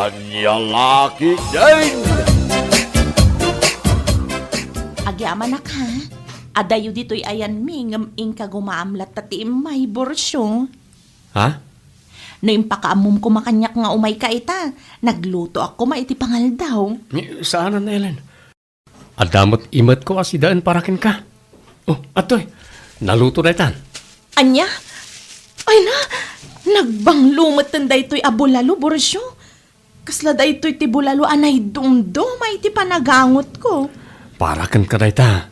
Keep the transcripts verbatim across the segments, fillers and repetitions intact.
Ania la ketdin? Agyamanak, ha? Adayo ditoy ayanmi ngem inka gumaam latta ti immay, Burcio. Ha? No impakaammom koma kaniak nga umayka ita, naglutoak koma iti pangaldaw. Ni, saanen, Ellen. Adda met imetko a sidaen para kenka. Oh, adtoy. Naluto daytan. Ania? Ay na, nagbanglo metten daytoy a bulalo, Burcio. Kasla daytoy ti bulalo a naidumduma iti panagangotko. Para kenka dayta.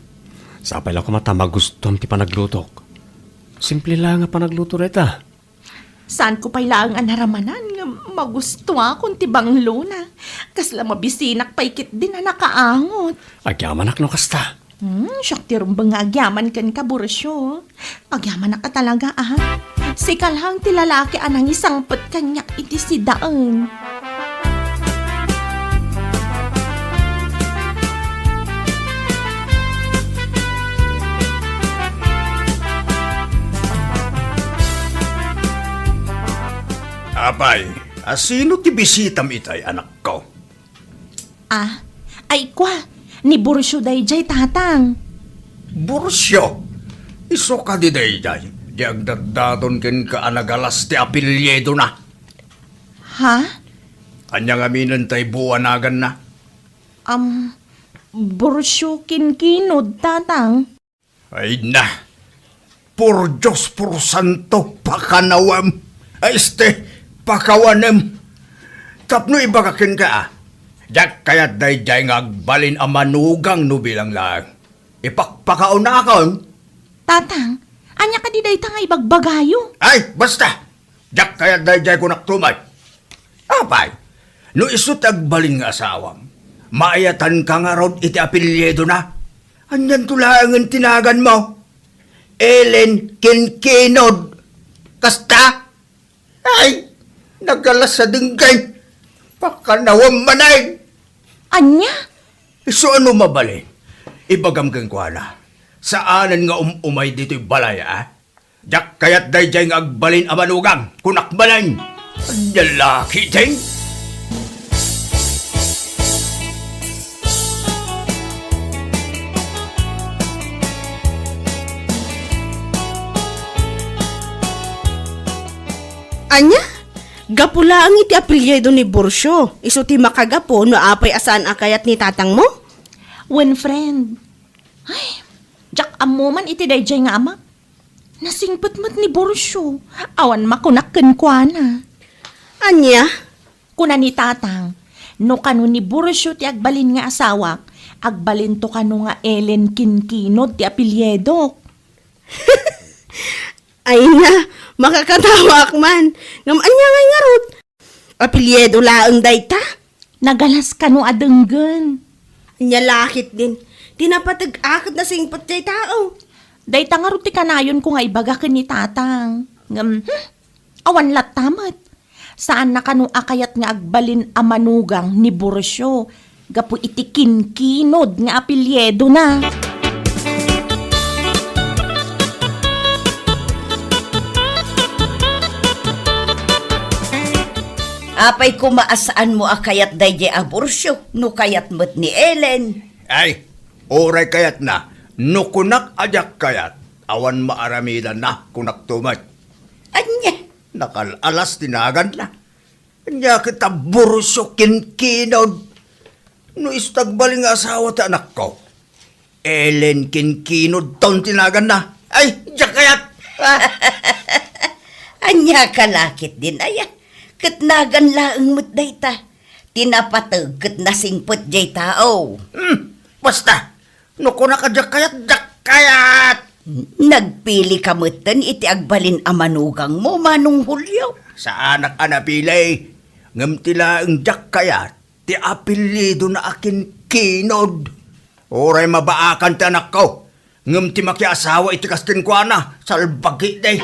Sapay la koma ta magustuam ti panaglutok. Simple la nga panagluto dayta. Saanko pay laeng a naramanan nga magustuakon ti banglona. Kasla mabisinak pay ketdin a nakaangot. Agyamanak no kasta. Hmm, siak ti rumbeng nga agyaman kenka, Burcio. Agyamanak a talaga, ah. Sika laeng ti lalaki a nangisangpet kaniak iti sidaen. Apay, a sino ti bisitam itay, anakko? Ah, ay kua, ni Burcio dayjay, tatang. Burcio? Isu kadi dayjay, di agdatdaton kenka a nagalas ti apelyidona? Ha? Ania ngamin tay buanaganna? Am, Burcio Kinkinod, tatang. Ay na, por Dios, por santo, pakanawem. Ay, este, pakawanem. Tapno ibaga kenka, ah. Diak kayat dayjay nga agbalin a manugang no bilang laeng. Ipakpakaunakon. Tatang, ania kadi dayta nga ibagbagayo? Ay, basta! Diak kayat dayjay, kunak tumet. Apay, no isu ti agbalin nga asawam, maayatanka ngarud iti apelyidona? Anianto laengen ti naganmo? Ellen Kinkinod. Kasta? Ay, nagalas a denggen. Pakanawem manen. Ania? Isu a no mabalin, ibagam kenkuana. Saanen nga um-umay ditoy balay, a? Diak kayat dayjay nga agbalin a manugang, kunak manen. Ania la ketdin? Ania? Gapu laeng iti apelyido ni Burcio, isu ti makagapu no apay a saan a kayat ni tatangmo? Wen, friend. Ay, diak ammo man iti dayjay nga amak. Nasingpet met ni Burcio. Awan makunak kenkuana. Ania? Kuna ni tatang, no kano ni Burcio ti agbalin nga asawak, agbalinto kano nga Ellen Kinkinod ti apelyidok. Ay na, makakatawaak man. Ngem ania ngay ngarud? Apelyido laeng dayta? Nagalas kano a denggen. Ania la ketdin, ti napateg-ak ket nasingpet jay tao. Dayta ngarud ti kanayonko nga ibaga ken ni tatang. Ngem, hmm, awan latta met. Saanna kano a kayat nga agbalin a manugang ni Burcio gapu iti Kinkinod nga apelyidona. Apay koma a saanmo a kayat dayjay a Burcio no kayat met ni Ellen? Ay, uray kayatna, no kunak a diak kayat, awan maaramidanna, kunakto met. Ania? Nakal-alas ti naganna. Ania ket a Burcio Kinkinod? No isu ti agbalin nga asawa ti anakko, Ellen Kinkinodton ti naganna. Ay, diak kayat! Ania ka la ketdin, aya? Ket nagan laeng met dayta. Ti napateg ket nasingpet jay tao. Hmm, basta, no kunak a diak kayat, diak kayat! Nagpili ka metten iti agbalin a manugangmo, Manong Julio? Saanak a napili, ngem ti laeng diak kayat, ti apelyidona a Kinkinod. Uray mabaakan ti anakko, ngem ti makiasawa iti kas kenkuana, salbagi day.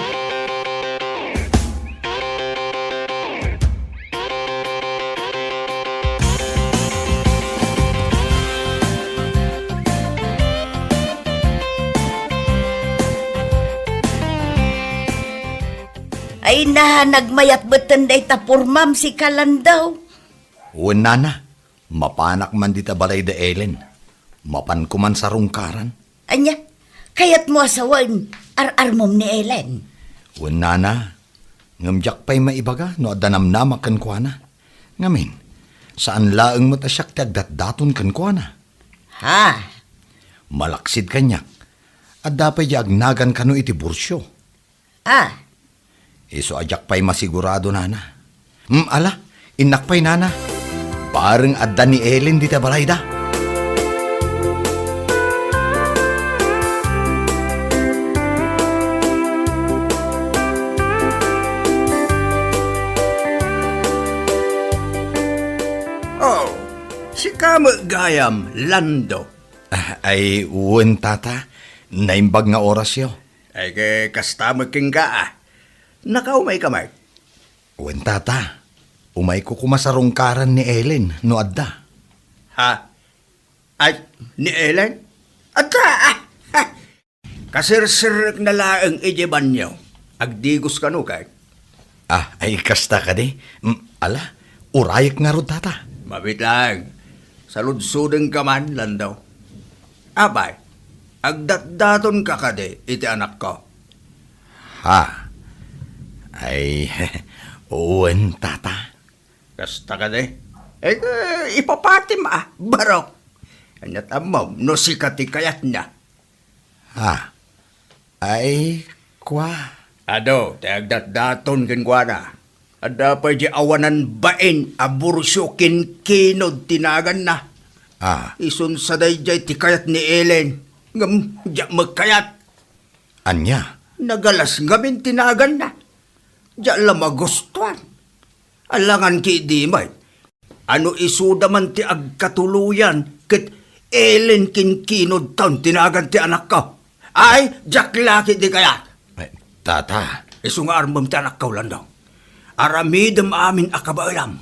Ay na, nagmayat metten dayta pormam, sika Landau. Wen, nana, mapanak man dita balay da Ellen. Mapanko man sarungkaran. Ania? Kayatmo a sawen, ar-armom ni Ellen? Wen, nana, ngem diak pay maibaga no adda namnamak kenkuana. Ngamin, saan laeng met a siak ti agdatdaton kenkuana. Ha? Malaksid kaniak, adda pay di agnagan kano iti Burcio. Ah. Isu a diak pay masigurado, nana. Hmm, ala, innak pay, nana. Bareng adda ni Ellen dita balayda. Oh, sika met gayam, Lando. Ah, ay, wen, tata. Naimbag nga orasyo. Ay, ke, kasta met kenka, a. Nakaumayka met? Wen, tata. Umayko koma sarungkaran ni Ellen no adda. Ha? Ay, ni Ellen? Adda, a! Ha! Kaserserrekna laeng idiay banio. Agdigos kano, kay? Ah, ay, kasta kadi? Mm, ala, urayek ngarud, tata. Mabiit laeng. Saludsodengka man, Lando. Apay, agdatdatonka kadi iti anakko? Ha? Ay, wen, tata. Kasta kadi? Eh, eh, ipapatim, a, barok. Ania't ammom no sika ti kayatna? Ha? Ay, kua. Adu, ti agdatdaton kenkuana. Adda pay di awanan bain a Burcio Kinkinod ti naganna. Ah. Isun sa daydiay ti kayat ni Ellen. Ngem, diak met kayat. Ania? Nagalas ngamin ti naganna. Diak la magustuan. Alangan ki idi met. Ano isuda man ti agkatuloyan ket Ellen Kinkinod taon ti nagan ti anakko. Ay, diak la ketdi kayat. Eh, tata. Isu nga armem ti anakko, Lando. Aramidem amin a kabaelam.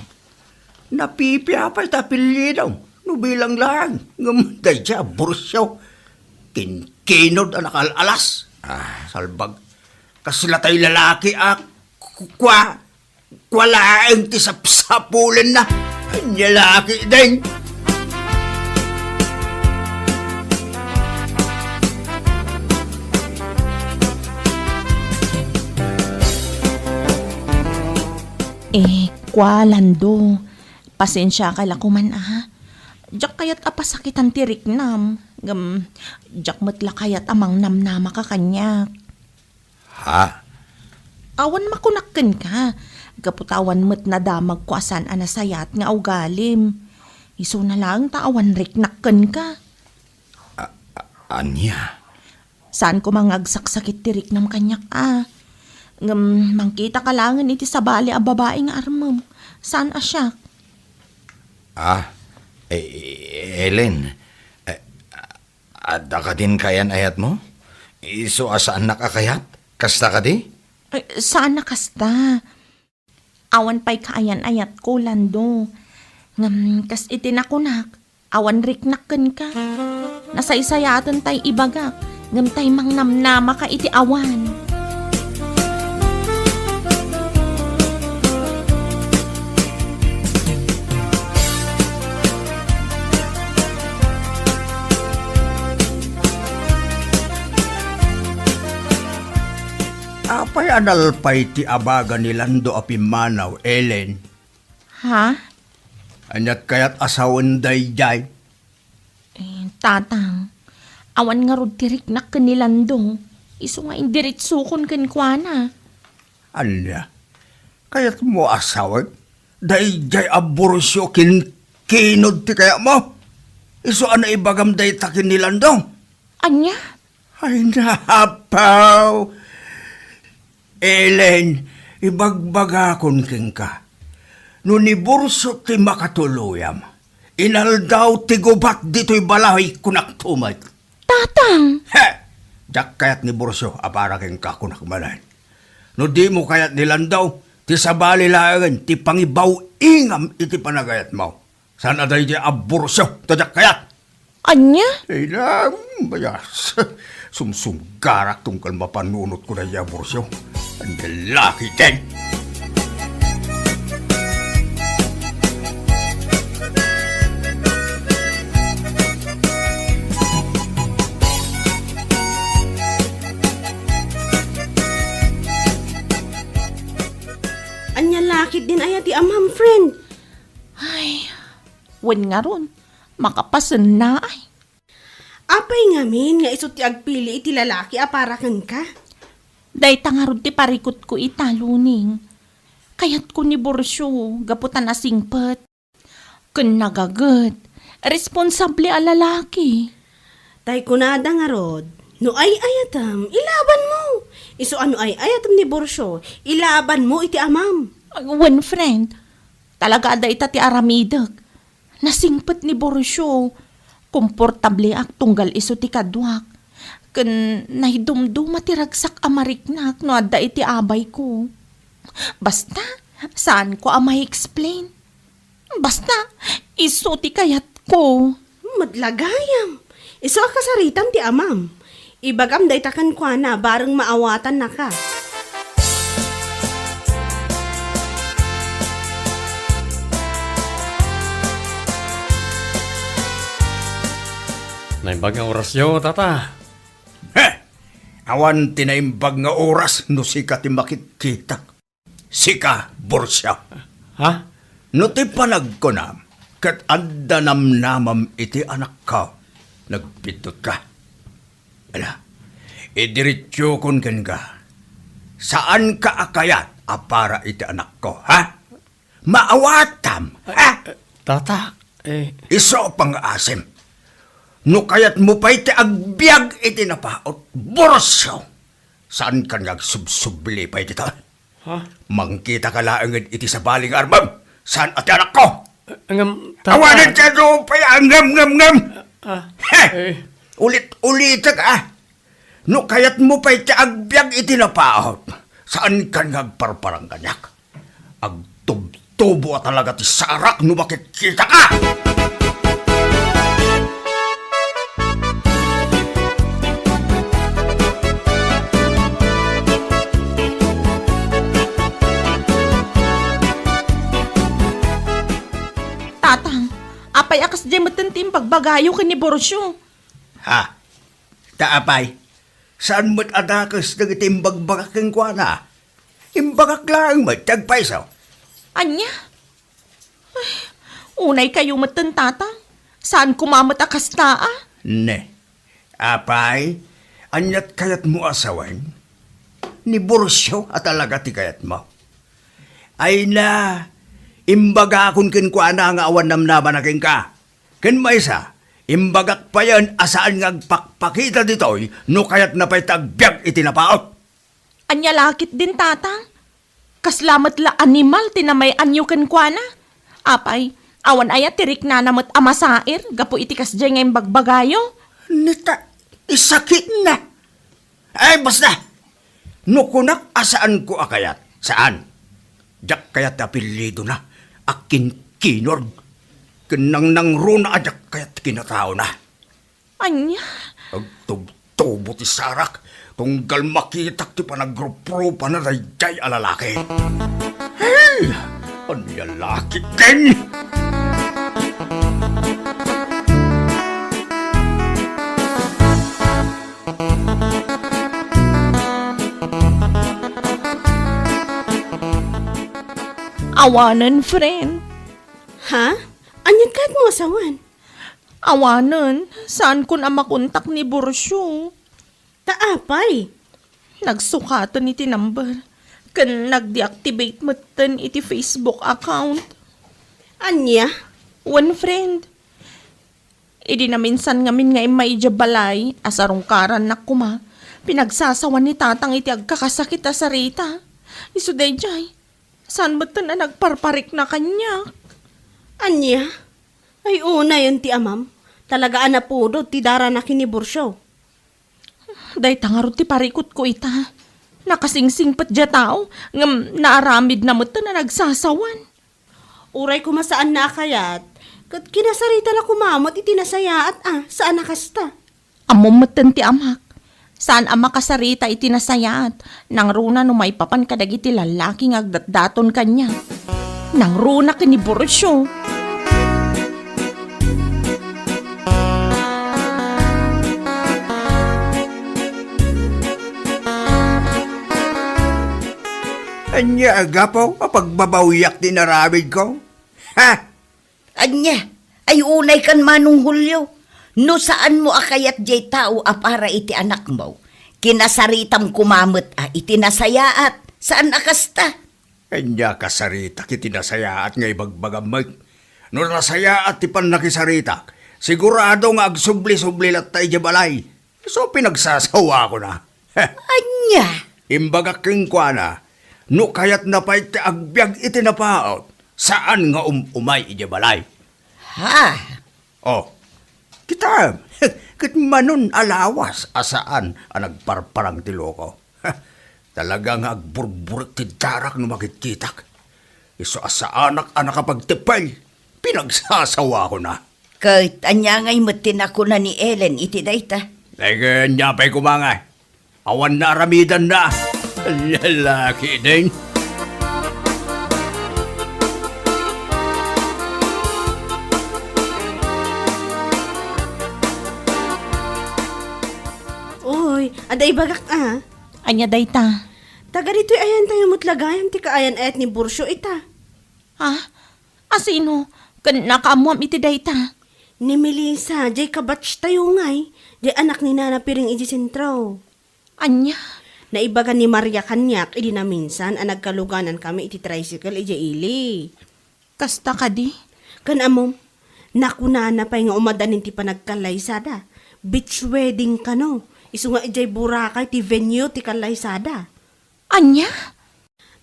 Napipia pay ti apelyido no bilang laeng, ngem daydiay a Burcio, Kinkinod a nakaal-alas. Ah. Salbag. Kasla tay lalaki a ku-, kua, kua laeng ti sapsapulenna. Ania la ketdin? Eh, kua, Lando, pasensiaka la koman, a. Diak kayat a pasakitan ti riknam, ngem diak met la kayat a mangnamnamaka kaniak. Ha? Awan makunak kenka, gapu ta awan met nadamagko a saan a nasayaat nga ugalim. Isuna laeng ta awan riknak kenka. A-, a-, ania? Saan koma nga agsaksakit ti riknam kaniak, a. Ngem mangkitaka laengen iti sabali a babai nga armem. Saan a siak. Ah, eh, Ellen, eh, adda kadin kaayan-ayatmo? Isu a saannak a kayat? Kasta kadi? Ay, saan a kasta. Awan pay kaayan-ayatko, Lando. Ngem kas iti nakunak, awan riknak kenka. Nasaysayaaten tay ibagak, ngem tay mangnamnamaka iti awan. Apay a nalpay ti abaga ni Lando a pimmanaw, Ellen? Ha? Ania't kayat a sawen daydiay? Eh, Tatang, awan ngarud ti riknak ken ni Lando. Isu nga indiritsokon kenkuana. Ania? Kayatmo a sawen? Daydiay a Burcio Kinkinod ti kayatmo? Isu a naibagam dayta ken ni Lando? Ania? Ay, napaw! Ellen, ibagbagakon kenka, no ni Burcio ti makatuluyam, inaldaw ti gubat ditoy balay, kunak to met. Tatang! He! Diak kayat ni Burcio a para kenka, kunak manen. No dimo kayat ni Lando, ti sabali laengen ti pangibaw-ingam iti panagayatmo. Saan a daydiay a Burcio ti diak kayat? Ania? Ay, na, bayas. Sumsumgarak tunggal mapanunotko daydiay a Burcio. Ania la ketdin? Akit din aya ti amam, friend. Ay, wen ngarud, makapasenna ay. Apay ngamin nga isu ti agpili iti lalaki a para kenka? Dayta ngarud ti parikutko ita, Luning. Kayatko ni Borcio gapu ta nasingpet. Ken nagaget, responsable a lalaki. Tay kunada ngarud, no ay-ayatem, ilabanmo. Isu a no ay-ayatem ni Borcio, ilabanmo iti amam. Wen, friend, talaga a dayta ti aramidek. Nasingpet ni Borcio. Komportableak tunggal isu ti kaduak. Ken naidumduma ti ragsak a mariknak no adda iti abayko. Basta, saanko a ma-explain. Basta, isu ti kayatko. Met la gayam. Isu a kasaritam ti amam. Ibagam dayta kenkuana bareng maawatannaka. Naimbag nga orasyo, tata. He! Awan ti naimbag nga oras no sika ti makitkitak. Sika, Borcio. Ha? No ti panagkunam, ket adda namnamam iti anakko, nagbiddut ka. Ala, idiretsokon kenka. Saanka a kayat a para iti anakko, ha? Maawatam, ha? Tata, eh. Isu a pangngaasim. No kayatmo pay ti agbiag iti napaut, Borcio, saankan nga agsubsubli pay dita. Ha? Mangkitaka laeng iti sabali nga armem. Saan a ti anakko? Ngem, tata. Awanen ti adu pay a ngem, ngem, ngem. Ah, Heh! Eh. Ulit-ulitek, ah. No kayatmo pay ti agbiag iti napaut, saankan nga agparparang kaniak. Agtubtubo a talaga ti sarak no makitkitaka! Tatang, apay a kasdiay metten ti imbagbagayo ken ni Borcio? Ha? Ta apay, saan met a dakes dagiti imbagbagak kenkuana? Imbagak laeng met ti agpayso. Ania? Ay, unay kayo metten, Tatang. Saan koma met a kasta, a? Ne. Apay, aniat kayatmo a sawen? Ni Borcio a talaga ti kayatmo. Ay na, imbagakon kenkuana nga awan namnamana kenka. Ken maysa, imbagak payen a saan nga agpakpakita ditoy no kayatna pay ti agbiag iti napaut. Ania la ketdin, Tatang? Kasla met la animal ti namay-anyo kenkuana? Apay, awan aya ti riknana met a masair gapu iti kasdiay nga imbagbagayo? Neta, isakitna. Ay, basta! No kunak a saanko a kayat, saan. Diak kayat ti apellidona a kinkinor. Ken nangnangruna a diak kayat ti kinataona. Ania? Agtubtubo ti sarak, tunggal makitak ti panagrupropana daydiay a lalaki. Hey! Ania la ketdin? Awanen, friend. Ha? Aniat kayatmo a sawen? Awanen, saankon a makontak ni Borcio. Ta apay? Nagsukaten iti number, ken nag-deactivate metten iti Facebook account. Ania? Wen, friend. Idi naminsan ngamin nga immay idiay balay a sarungkarannak koma, pinagsasawan ni Tatang iti agkakasakit a sarita. Isu daydiay, saan metten a nagparparikna kaniak. Ania? Ay, unayen ti amam. Talaga a napudot ti darana ken ni Borcio. Dayta ngarud ti parikutko ita. Nakasingsingpet diay tao, ngem naaramidna metten a nagsasawan. Uray koma saanna a kayat, ket kinasaritana koma met iti nasayaat a, saan a kasta. Ammom metten ti amak. Saan a makasarita iti nasayaat, nangruna no maipapan kadagiti lallaki nga agdatdaton kaniak. Nangruna ken ni Borcio. Ay, Ania, gapu a pagbabawiak ti inaramidko? Ha? Ania? Ay unay kan Manong Julio. No saanmo a kayat diay tao a para iti anakmo, kinasaritam koma met a iti nasayaat. Saan a kasta? Ania kasaritak iti nasayaat nga ibagbagam met? No nasayaat ti pannakisaritak, sigurado nga agsubli-subli latta idiay balay. Isu pinagsasawakona. Ania? Imbagak kenkuana, no kayatna pay ti agbiag iti napaut, saan nga um-umay idiay balay. Ha? Oh, kitam, ket manon a lawas a saan a nagparparang ti loko. Talaga nga agburburek ti darak no makitkitak. Isu a saanak a nakapagteppel, pinagsasawakona. Ket ania ngay met ti nakuna ni Ellen iti dayta? Ay, ket ania pay koma nga? Awan naaramidanna. Lalaki din. Uy, adda ibagak a. Ania dayta? Taga ditoy ayantayo met la gayam ti kaayan-ayat ni Burcio ita. Ha? Asino? Ken nakaammoam iti dayta? Ni Melissa, jay kabatchtayo ngay, jay anak ni Nana Piring iti sentro. Ania? Naibaga ni Maria kaniak idi naminsan a nagkaluganankami iti tricycle idiay ili. Kasta kadi? Ken ammom, nakunana pay nga umadanin ti panagkallaysada. Beach wedding kano. Isu nga idiay Boracay ti venue ti kallaysada. Ania?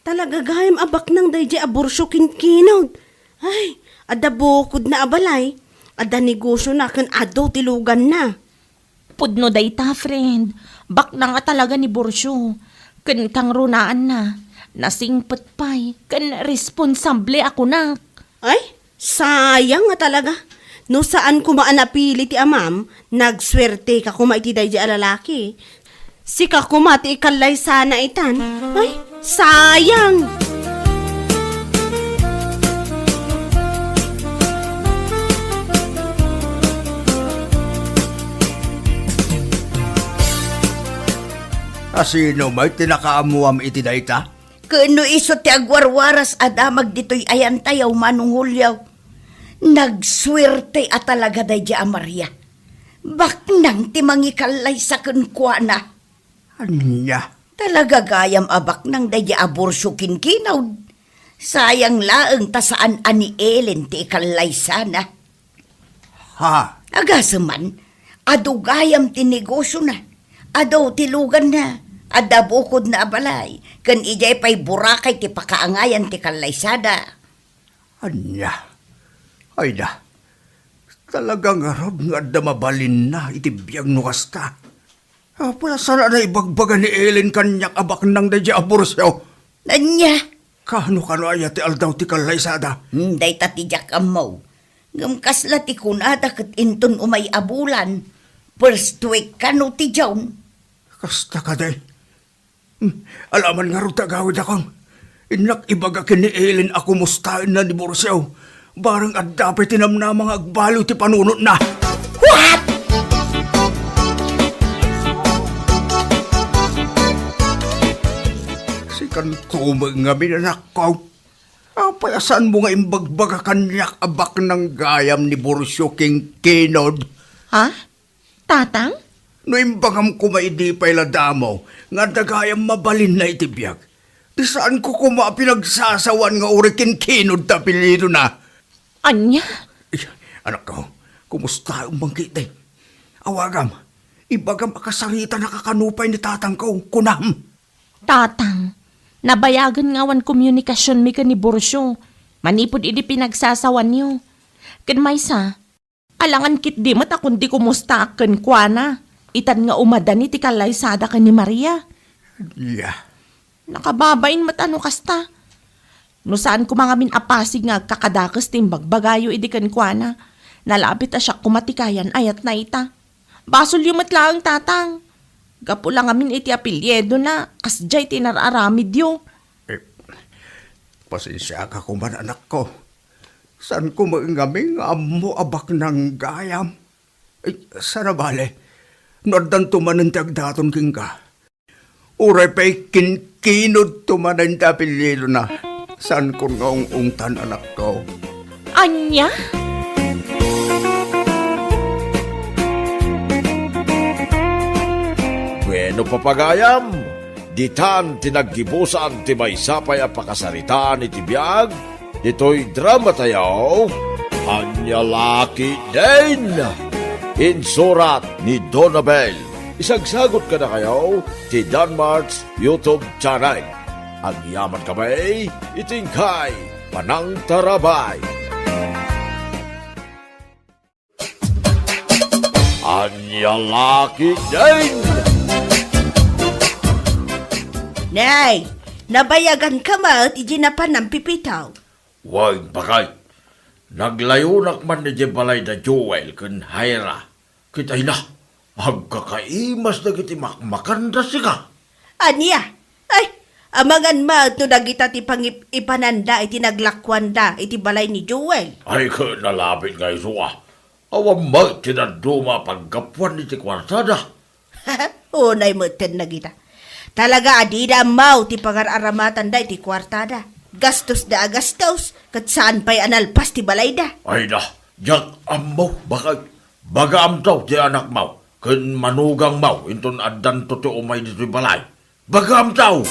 Talaga gayam a baknang daydiay a Burcio ken Kinod. Ay, adda bukodna a balay, adda negosiona ken adu ti luganna. Pudno dayta, friend. Baknang a talaga ni Burcio. Ken kangrunaanna, nasingpet pay, ken responsable a kunak. Ay, sayang nga talaga. No saan koma a napili ti amam, nagsuerteka koma iti daydiay a lalaki. Sika koma ti ikallaysana itan. Ay, sayang! Asino met ti nakaammoam iti dayta? Ken no isu ti agwarwaras a damag ditoy ayantayo, Manong Julio. Nagsuerte a talaga daydiay a Maria. Baknang ti mangikallaysa kenkuana. Ania? Talaga gayam a baknang daydiay a Burcio ken Kinod. Sayang laeng ta saan a ni Ellen ti ikallaysana. Ha? Agasem man, adu gayam ti negosiona. Adu ti luganna, adda bukodna a balay, ken idiay pay Boracay ti pakaangayan ti kallaysada. Ania? Ayda, talaga ngarud nga adda mabalinna iti biag no kasta. Apay a saan a naibagbaga ni Ellen kaniak a baknang daydiay a Burcio? Ania? Kano, kano aya ti aldaw ti kallaysada? Hmm, dayta ti diak ammo. Ngem kasla ti kunada ket inton umay a bulan, first week kano ti June. Kasta kadi? Hmm, alaman ngarud ti agawidakon. Innak ibaga ken ni Ellen a kumustaenna ni Burcio. Bareng adda pay ti namnama nga agbaliw ti panunotna. What? Sikan koma ngamin, anakko. Apay a saanmo nga imbagbaga kaniak a baknang gayam ni Burcio ken Kinod? Ha? Tatang? No imbagam koma idi pay la damo nga adda gayam mabalinna iti biag, ti saanko koma a pinagsasawan nga uray ken Kinod ti apelyidona. Ania? Ay, anakko, kumustaem man ketdi? Awagam, ibagam a kasaritanaka kano pay ni tatangko, kunam. Tatang, nabayagen nga awan komunikasionmi ken ni Burcio manipud idi pinagsasawanyo. Ken maysa, alangan ketdi met a kundi kumustaak kenkuana, itan nga umadani ti kallaysada ken ni Maria. Ya. Nakababain met a no kasta. No saan koma ngamin a pasig nga agkakadakes ti imbagbagayo idi kenkuana, nalabit a siak koma ti kayan-ayatna ita. Basolyo met laeng, Tatang. Gapu la ngamin iti apelyidona, kasdiay ti inar-aramidyo. Eh, pasensiaka koma, anakko. Saanko met ngamin nga ammo a baknang gayam. Eh, saan a bale, no addanto manen ti agdaton kenka. Uray pay ken Kinudto manen ti apelyidona. Saankon nga ung-ungtan, anakko. Ania? Bueno, papagayam, ditan ti naggibusan ti maysa pay a pakasaritaan iti biag ditoy dramatayo, Ania La Ketdin. Insurat ni Donabel. Isagsagut kadakayo ti Danmart's YouTube channel. Agyaman kami iti inkay panangtarabay. Ania La Ketdin! Nay, nabayaganka met iti napan-am pipitaw. Wen, bakay. Naglayonak man idiay balay da Joel ken Jaira. Ket ay na, agkakaimas dagiti makmakanda sika. Ania? Ay, amangan met no dagita ti pangip-ipananda iti naglakuanda iti balay ni Joel. Ay, ket nalabit nga isu a. Awan met ti dadduma a paggapuan iti kuartada. Unay metten dagita. Talaga a dida ammaw ti pangar-aramatanda iti kuartada. Gastosda a gastos, ket saan pay a nalpas ti balayda. Ay na, diak ammo, bakay. Bagaamto ti anakmo, ken manugangmo inton addanto ti umay ditoy balay. Bagaamto!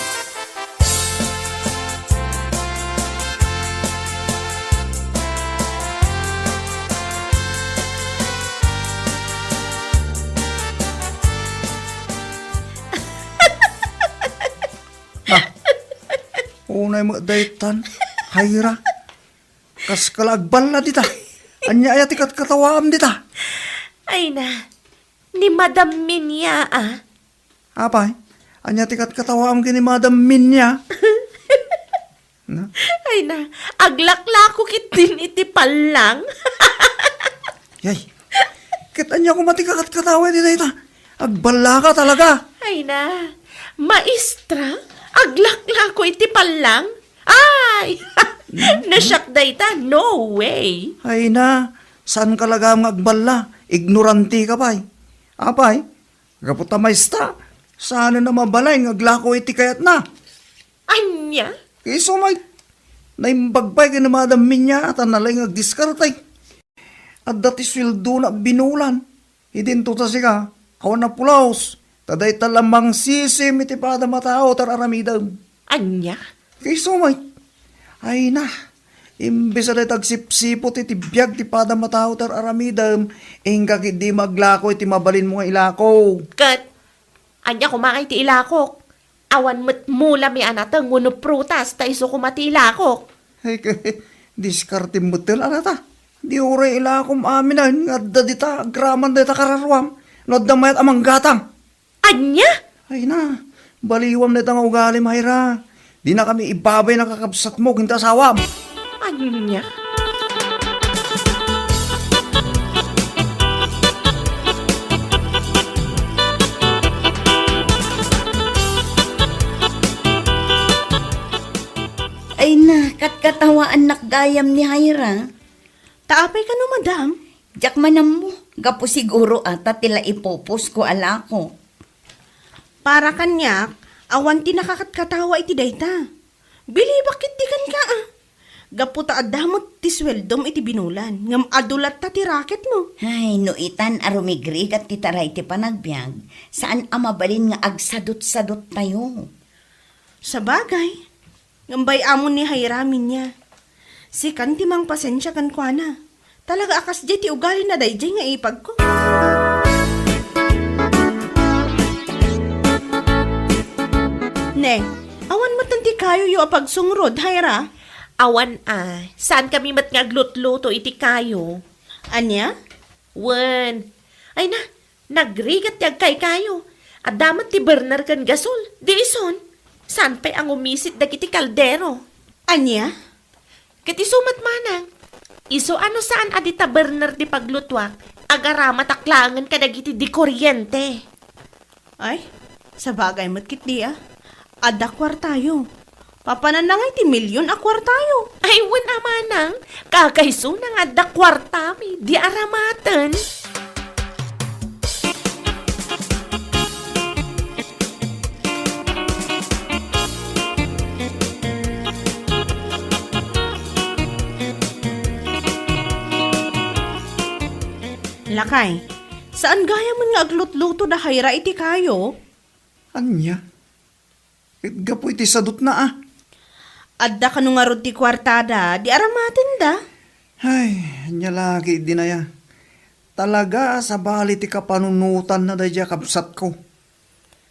Ah, unay met daytan, Jaira. Kas kala agballa dita. Ania aya ti katkatawaam dita? Ay na, ni Madam Minya, ah. Apay, ania ti katkatawaam ken ni Madam Minya? Na? Ay na, aglaklako ketdin iti pallang. Yay, ket ania koma ti kakatkatawa iti dayta? Agballaka talaga. Ay na, maestra, aglaklako iti pallang? Ay, nasiak dayta, no way. Ay na, saan ka lagam nga agballa? Ignoranti ka pay. Apay, gapu ta maestra, saan a mabalin nga aglako iti kayatna? Ania? Isu met, naimbag pay ken ni Madam Minya, ta nalaing nga agdiskarte. Adda ti sueldona a binulan. Idinto ta sika, awan a pulos, ta dayta la mangsisim iti padam a tao ti ar-aramidem. Ania? Isu met. Ay na, imbes a dayta agsipsiput iti biag ti padam a tao ti ar-aramidem, inka ketdi aglako iti mabalinmo nga ilako. Ket, ania koma ti ilakok? Awan met mula mi a nateng wenno prutas ta isu koma ti ilakok. Ay, diskartem met la dayta. Di uray ilakom aminen nga adda dita agraman dayta kararuam no adda mayat a manggatang. Ania? Ay na, baliwam dayta nga ugalim, Jaira. Dinakami ibabay a kakabsatmo ken ti asawam. Ania? Ay na, katkatawaannak gayam ni Jaira. Ta apay kano, madam? Diak man ammo, gapu siguro a ta ti la ipupusko a lako. Para kaniak, awan ti nakakatkatawa iti dayta. Bilibak ketdi kenka, a. Gapu ta adda met ti sueldom iti binulan, ngem adu latta ti racketmo. Ay, no itan a rumigrigat ti taray ti panagbiag, saan a mabalin nga agsadutsaduttayo. Sabagay, ngem bay-amon ni Jaira, Minya. Sikan ti mangpasensia kenkuana. Talaga a kasdiay ti ugalina daydiay nga ipagko. Ne, awan met ti kayoyo a pagsungrod, Jaira? Awan a. Saankami met nga aglutluto iti kayo. Ania? Wen. Ay na, nagrigat ti agkaykayo. Adda met ti burner ken gasol. Di isun, saan pay a ngumisit dagiti kaldero. Ania? Ket isu met manang, isu a no saan a dita burner ti paglutuak, agaramatak laengen kadagiti di koriente. Ay, sabagay met ketdi a. Adda kuartayo. Papananna ngay ti milyon a kuartayo. Ay, wen a manang, kakaisuna nga adda kuartami, di aramaten. Lakay, saan gayam nga aglutluto da Jaira iti kayo? Ania? Ket gapu iti sadutna a. Adda kano ngarud ti kuartada, di aramatenda? Ay, ania la ketdin aya. Talaga a sabali ti kapanunotanna daydiay a kabsatko.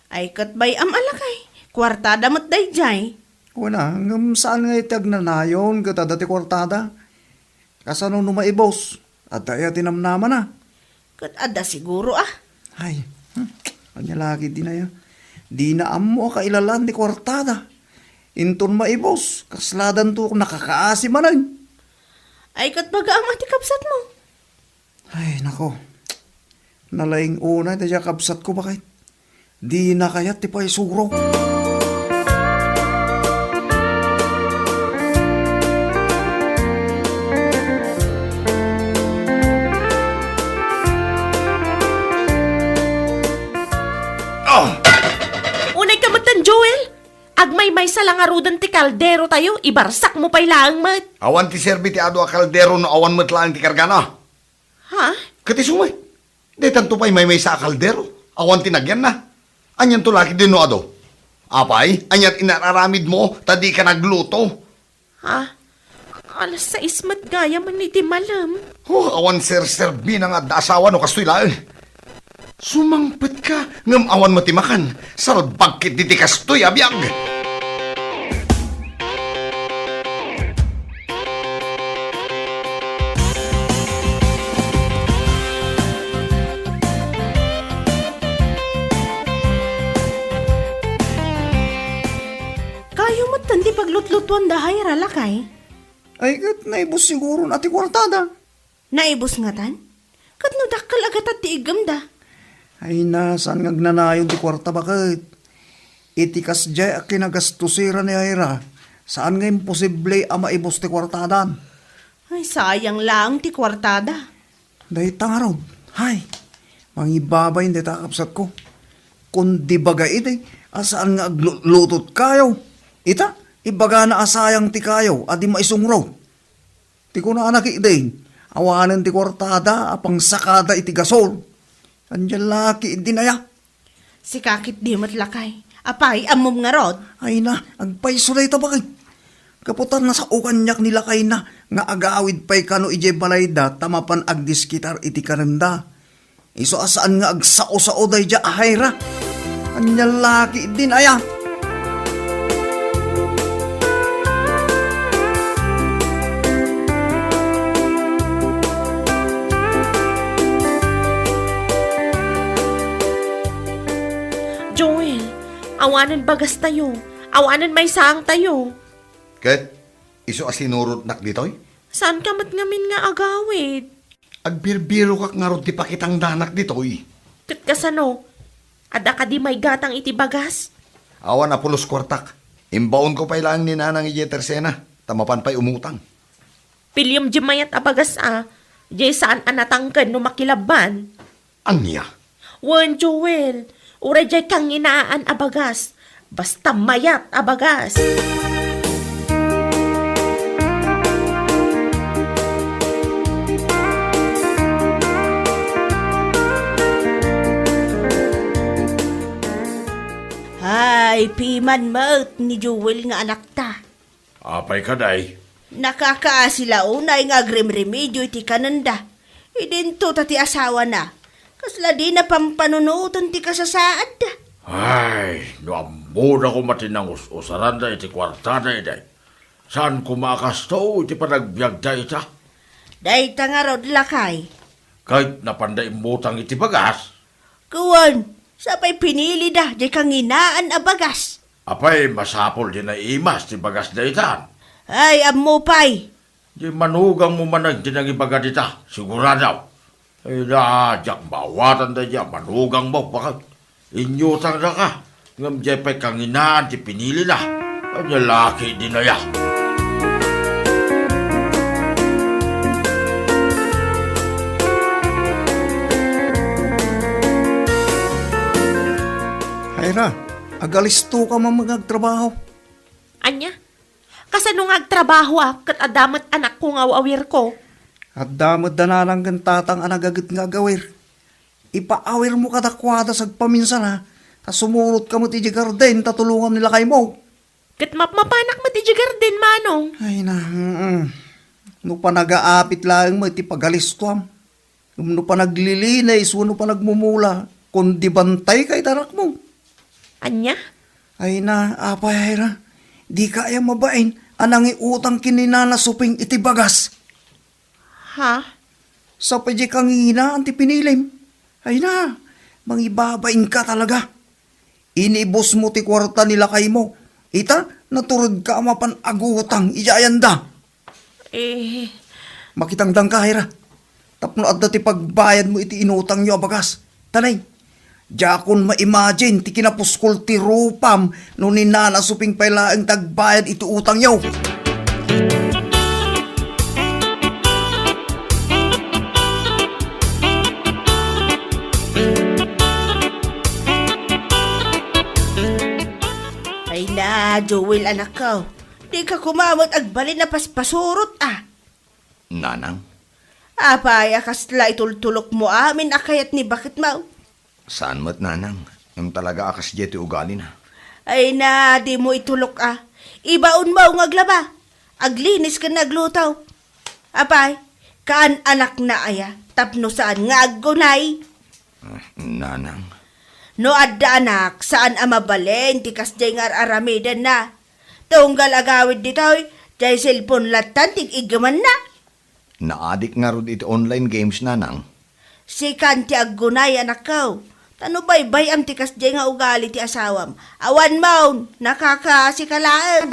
Ay, ket bay-am a lakay, kuartada met daydiay. Wen a, ngem saan nga iti agnanayon ket adda ti kuartada? Kasano no maibus? Adda aya ti namnamana? Ket adda siguro a. Ay, hmm, ania la ketdin aya. Dina ammo a kailalaan ti kuartada. Inton maibus, kasladanto nakakaasi manen. Ay, ket baga a ti kabsatmo. Ay, nako. Nalaing unay daydiay a kabsatko, baket. Dina kayat ti paisurok. Ah! Unay ka metten, Joel! Agmaymaysa la ngaruden ti kaldero tayo, ibarsakmo pay laeng met. Awan ti serbi ti adu a kaldero no awan met laeng ti kargana. Ha? Ket isu met, daytanto pay maymaysa a kaldero. Awan ti nagyanna. Anianto la ketdin no adu? Apay, aniat inar-aramidmo ta dika nagluto? Ha? Alas sais met gayam iti malem. Oh, awan serserbina nga adda asawa no kastoy laeng. Sumangpetka ngem awan met ti makan. Salbag ketdi ti kastoy a biag. Kayo metten ti paglutlutuan da Jaira, lakay? Ay, ket naibus siguron a ti kuartada. Naibus ngatan? Ket no dakkel a gatad ti iggemda? Ay na, saan nga agnanayon ti kuarta, baket? Iti kasdiay a kinagastusiran ni Jaira, saan nga imposible a maibus ti kuartadan. Ay, sayang laeng ti kuartada. Dayta ngarud, hay, mangibabain dayta a kabsatko. Kundi baga idi a saan nga aglutlutot kayo. Ita, ibagana a sayang ti kayo a di maisungrot. Ti kunana ketdin, awanen ti kuartada a pangsakada iti gasol. Ania la ketdin aya? Sika ketdi met, lakay. Apay, ammom ngarud? Ay na, agpayso dayta, baket. Gapu ta nasao kaniak ni lakayna nga agawid pay kano idiay balayda ta mapan agdiskitar iti kanenda. Isu a saan nga agsao-sao daydiay a Jaira. Ania la ketdin aya? Joel, awanen bagastayo, awanen maysaangtayo. Ket isu a sinurotnak ditoy? Saanka met ngamin nga agawid? Agbirbirokak ngarud ti pakitangdanak ditoy. Ket kasano? Adda kadi maigatang iti bagas? Awan a pulos kuartak. Imbaonko pay laeng ni Nanang idiay tersena, ta mapan pay umutang. Piliem diay mayat a bagas a, diay saan a natangken no makilabban. Ania? Wen, Joel, uray diay kanginaan a bagas, basta mayat a bagas. Ay, piman met ni Joel nga anakta. Apay kadi? Nakakaasi la unay nga agrimrimidio iti kanenda. Idinto ta ti asawana. Kasla dina pampanunoten ti kasasaadda. Ay, no ammona koma ti nangus-usaranda iti kuartada idi. Saan koma a kasto iti panagbiagda ita? Dayta ngarud, lakay. Ket napanda immutang iti bagas? Kuan, sapay pinilida diay kanginaan a bagas. Apay, masapul ti naimas ti bagas daytan? Ay, ammo pay. Di manugangmo manen ti nangibaga dita, sigurado. Ay, na, diak maawatan daydiay a manugangmo, baket. Inyutangdaka, ngem diay pay kanginaan ti pinilina. Ania la ketdin aya? Jaira, agalistoka man nga agtrabaho. Ania? Kasano nga agtrabahoak ket adda met anakko nga aw-awirko? Adda met da nanang ken tatang a nagaget nga agawir. Ipaawirmo kadakuada sagpaminsana, ta sumurotka met idiay garden ta tulongam ni lakaymo. Ket mapmapanak met idiay garden, Manong. Ay na, mm. No panagaapit laeng met ti pagalistuam. Ngem no panaglilinis wenno panagmumula, kundi bantayka iti anakmo. Ania? Ay na, apay, Ira, dika aya mabain a nangiutang ken ni Nana Suping iti bagas? Ha? Sapay diay kanginaan ti pinilim. Ay na, mangibabainka talaga. Inibusmo ti kuarta ni lakaymo. Ita, naturedka a mapan agutang idiay ayanda. Eh. Makitangdangka, Ira. Tapno adda ti pagbayadmo iti inutangyo a bagas. Tanay, diakon ma-imagine ti kinapuskol ti rupam no ni Nana Suping pay laeng ti agbayad iti utangyo. Ay na, Joel, anakko. Dika koma met agbalin a paspasurot, a. Nanang? Apay a kasla itultulokmo amin a kayat ni baketmo? Saan met, Nanang. Ngem talaga a kasdiay ti ugalina. Ay na, dimo itulok, a. Ibaonmo nga aglaba, aglinis ken agluto. Apay, kaan-anakna aya tapno saan nga aggunay? Ah, Nanang. No adda anak, saan a mabalin ti kasdiay nga ar-aramidenna. Tunggal agawid ditoy, diay cellphone lattan ti iggamanna. Naadik ngarud iti online games, Nanang. Sikan ti aggunay, anakko. Ta no baybay-am ti kasdiay nga ugali ti asawam, awanmon, nakakaasika laeng.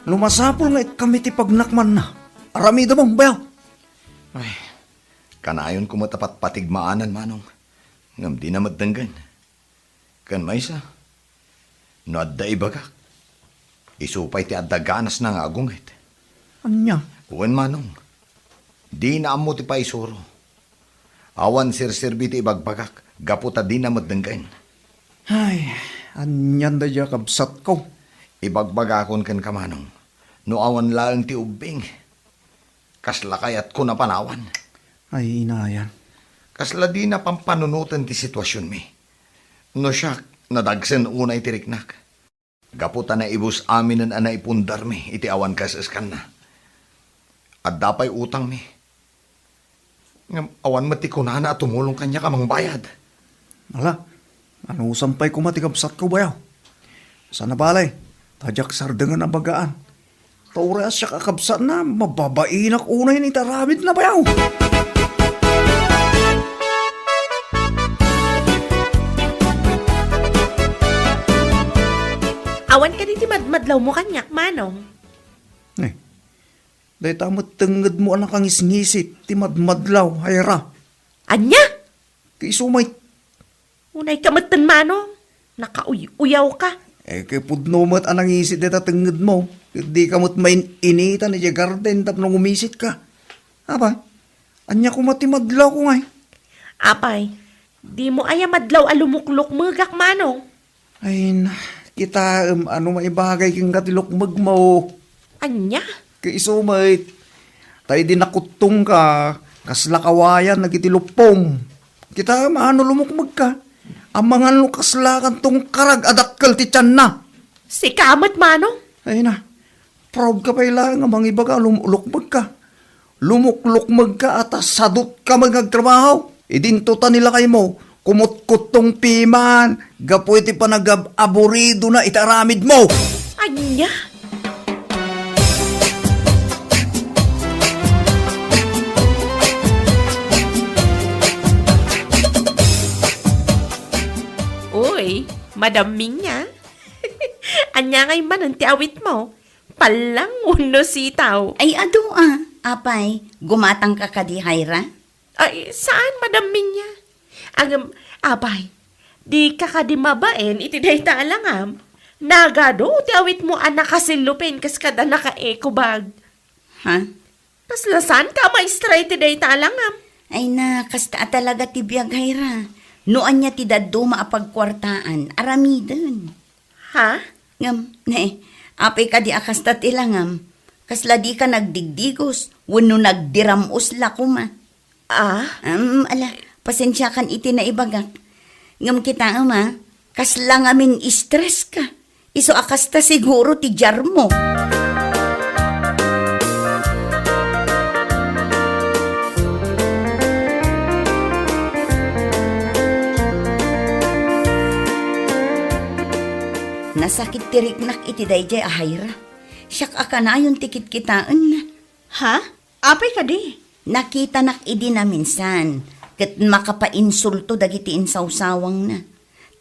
No masapul nga ikkami ti pagnakmanna, aramidem, bayaw. Ay, kanayon koma ta patpatigmaanan, Manong. Ngem dina met denggen. Ken maysa, no adda ibagak, isu pay ti adda ganasna nga agunget. Ania? Wen, Manong, dina ammo ti paisuro. Awan serserbi ti ibagbagak gapu ta dina met denggen. Ay, anian daydiay a kabsatko? Ibagbagakon kenka, Manong, no awan laeng ti ubbing, kasla kayatko a panawan. Ay, inayan. Kasla dina pampanunoten ti situasionmi. No siak, nadagsen unay ti riknak. Gapu ta naibus aminen a naipundarmi iti awan kaes-eskanna. Adda pay utangmi. Ngem awan met ti kunana a tumulong kaniak a mangbayad. Ala, anusam pay koma ti kabsatko, bayaw. Saan a bale, ta diak sardengen a bagaan. Ta uray a siak a kabsatna, mababainak unay iti aramidna, bayaw. Awan kadi ti madmadlawmo kaniak, Manong? Eh, dayta met tengngedmo a nakangisngisit ti madmadlaw, Ira. Ania? Ti isu met. Unayka metten, Manong. Nakauy-uyawka. Eh, ket pudno met a nangisit dayta tengngedmo. Ket dika met main-initan idiay garden tapno ngumisitka. Apay, ania koma ti madlawko ngay? Apay, dimo aya madlaw a lumuklukmegak, Manong? Ay na, kitaem a no maibagay kenka ti lukmegmo. Ania? Ket isu met, ta idi nakuttongka, kasla kawayan dagiti luppom. Kitaem a no lumukmegka, amangan no kaslakan tungkarag a dakkel ti tianna. Sika met, Manong? Ay na, proud ka pay laeng a mangibaga a lum-, lukmegka. Lumuklukmegka a ta sadutka met nga agtrabaho. Idinto ta ni lakaymo, kumutkuttong piman gapu iti panagab-aburidona iti aramidmo. Ania? Uy, Madam Minya. Ania ngay manen ti awitmo? Pallang wenno sitaw? Ay, adu a. Apay, gumatangka kadi, Ira? Ay, saan, Madam Minya? Ngem, apay, dika kadi mabain iti dayta a langam? Nagadu ti awitmo a nakasellophane kas kada naka-eco bag. Ha? Kasla saanka a maestra iti dayta a langam? Ay na, kasta a talaga ti biag, Hyra. No ania ti dadduma a pagkuartaan, aramiden. Ha? Ngem, ne, apay kadi a kasta ti langam? Kasla dika nagdigdigos, wenno nagdiram-os la koma? Ah? Em, ala, pasensiakan iti naibagak. Ngem kitaem a, kasla ngamin stress ka. Isu a kasta siguro ti diarmo. Nasakit ti riknak iti daydiay a Hyra. Siak a kanayon ti kitkitaenna. Ha? Apay kadi? Nakitanak idi naminsan, ket makapainsulto dagiti insawsawangna.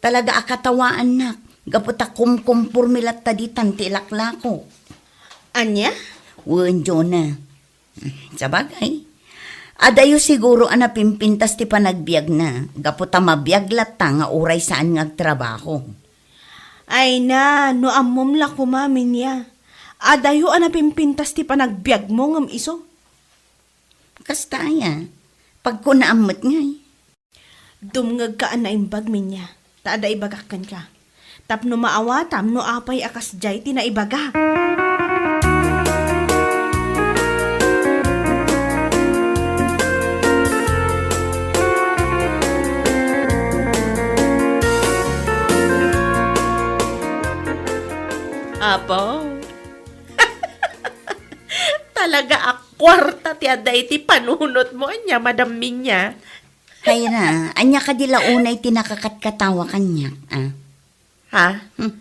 Talaga a katawaannak, gapu ta kumkomporme latta ditan ti ilaklako. Ania? Wen, Jonah. Sabagay, adayo siguro a napimpintas ti panagbiagna, gapu ta mabiag latta nga uray saan nga agtrabaho. Ay na, no ammom la koma, Minya. Adayo a napimpintas ti panagbiagmo ngem isu. Kasta aya, pagkunaam met ngay. Dumngegka a naimbag, Minya, ta adda ibagak kenka. Tapno maawatam no apay a kasdiay ti naibagak. Apo. Talaga a kuarta ti adda iti panunotmo, ania, Madam Minya? Hyra, ania kadi la unay ti nakakatkatawa kaniak, a? Ha? Hmm.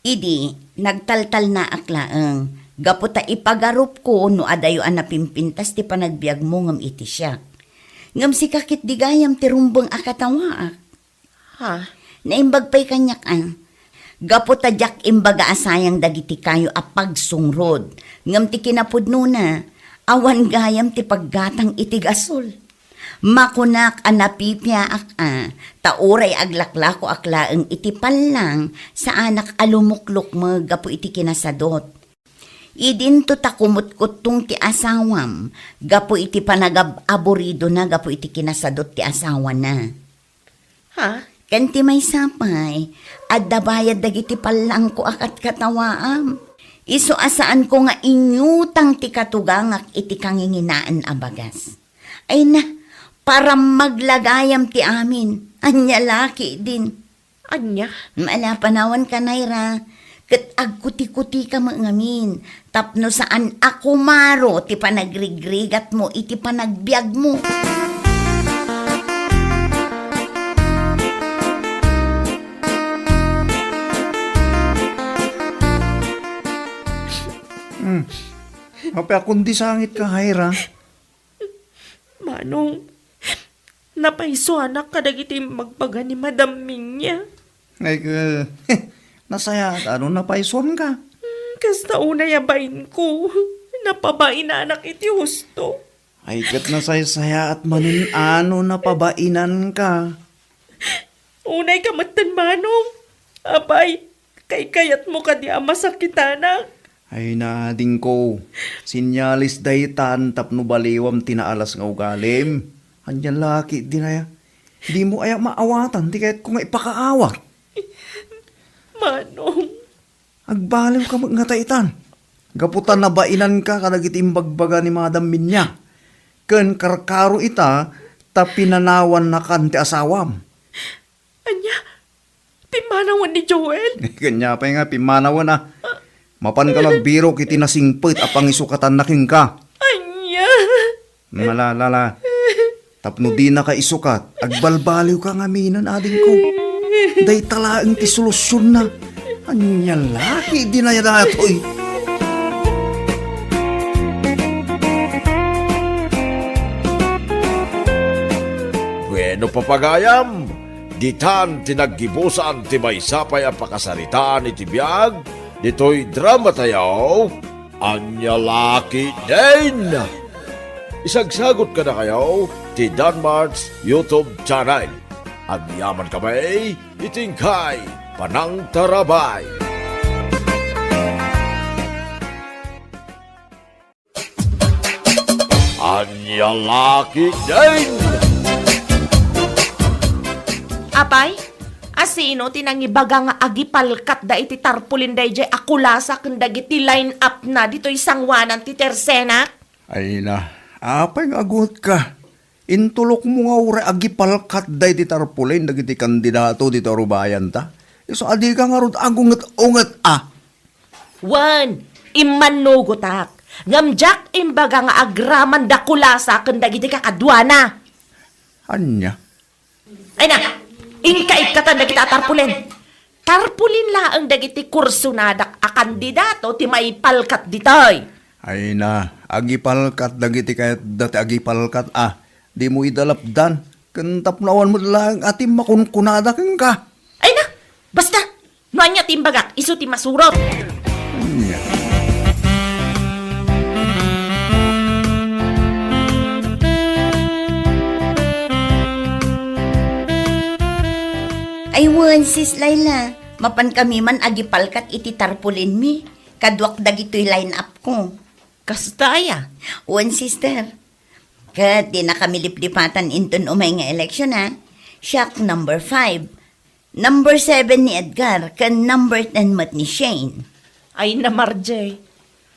Idi, nagtaltalnaak laeng, gapu ta ipagarupko no adayo a napimpintas ti panagbiagmo ngem iti siak. Ngem sika ketdi gayam ti rumbeng a katawaak. Ha? Naimbag pay kaniak, a. Gapu ta diak imbaga a sayang dagiti kayo a pagsungrod, ngem ti kinapudnona, awan gayam ti paggatang iti gasol. Makunak a napipiaak, a, ta uray aglaklakoak laeng iti pallang, saanak a lumuklukmeg gapu iti kinasadot. Idinto ta kumutkuttong ti asawam gapu iti panagab-aburidona gapu iti kinasadot ti asawana. Ha? Ken ti maysa pay, adda bayad dagiti pallangko a katkatawaam. Isu a saanko nga inyutang ti katugangak iti kanginginaan a bagas. Ay na, parammag la gayam ti amin. Ania la ketdin? Ania? Ala, panawanka, Hyra. Ket agkutikutika met ngamin, tapno saan a kumaro ti panagrigrigatmo iti panagbiagmo. Hmm. Apay a kundi sangitka, Hyra? Manong, napaisuanak kadagiti imbagbaga ni Madam Minya. Ay, eh, nasayaat a no napaisuanka. Hmm, kasta unay a bainko, napabainanak iti husto. Ay, ket nasaysayaat manen a no napabainanka. Unayka metten, Manong. Apay, kaykayatmo kadi a masakitanak? Ay, adingko, senyales daytan tapno baliwam ti naalas nga ugalim. Ania la ketdin aya? Dimo aya maawatan ti kayatko nga ipakaawat? Manong. Agbaliwka met ngata itan. Gapu ta nabainanka kadagiti imbagbaga ni Madam Minya. Ken karkaro ita ta pinanawannakan ti asawam. Ania? Pimmanawen ni Joel? Ania pay nga pimmanawen a? Mapanka agbirok iti nasingpet a pangisukatanna kenka. Ania? Malalala. Tapno dinaka isukat, agbalbaliwka ngaminen, adingko. Dayta laeng ti solusionna. Ania la ketdin aya daytoy? Bueno, papagayam, ditan ti naggibusan ti maysa pay a pakasaritaan iti biag ditoy dramatayo. Ania la ketdin? Isagsagot kadakayo ti Danmart's YouTube channel. Agyamankami iti inkay panangtarabay. Ania la ketdin? Apay, asino ti nangibaga nga agipalkatda iti tarpulin daydiay a kulasa ken dagiti line-up na ditoy sanguanan ti Tercena? Ay na, apay nga agungetka? Intulokmo nga uray agipalkatda iti tarpulin dagiti kandidato ditoy rubayanta. Isu a dika ngarud agunget-unget a. Wen, immannugotak. Ngem diak imbaga nga agramanda kulasa ken dagiti kakaduana. Ania? Ay na, inka ikkatan dagita a tarpulin. Tarpulin laeng dagiti kursonadak a kandidato ti maipalkat ditoy. Ay na, agipalkat dagiti kayatda ti agipalkat a. Dimo ida lapdan. Ken tapno awan met laeng a ti makunkunada kenka. Ay na, basta! No ania ti imbagak, isu ti masurot. Ania? Ay wen, Sis Laila, mapankami man agipalkat iti tarpulinmi, kaduak dagitoy line-up ko. Kasta aya? Wen, sister. Ket dinakami liplipatan inton umay nga eleksyon, a. Siak number five. Number seven ni Edgar, ken number ten met ni Shane. Ay na, Marjay.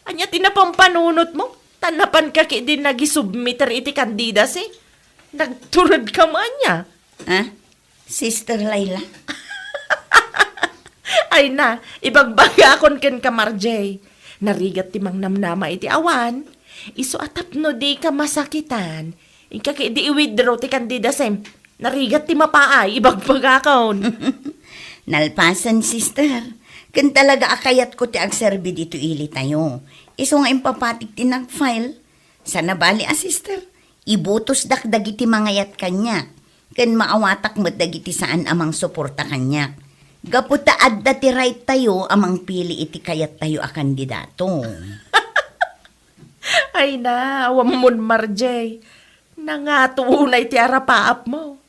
Ania ti napampanunotmo? Ta napanka ketdi nagisubmiter iti candidacy? Nagturedka mo ania? Ha? Sister Laila? Ay na, ibagbagakon kenka, Marjay. Narigat ti mangnamnama iti awan. Isu a tapno dika masakitan, inka ketdi i-withdraw ti candidacym. Narigat ti mapaay, ibagbagakon. Nalpasen, sister. Ken talaga a kayatko ti agserbi ditoy ilitayo. Isu nga impapatik ti nag-file. Sana bali a, sister, ibutosdak dagiti mangayat kaniak, ken maawatak met dagiti saan a mangsuporta kaniak. Gapu ta adda ti right tayo a mangpili iti kayattayo a kandidato. Ay na, awammon, Marjay. Nangato unay ti arapaapmo.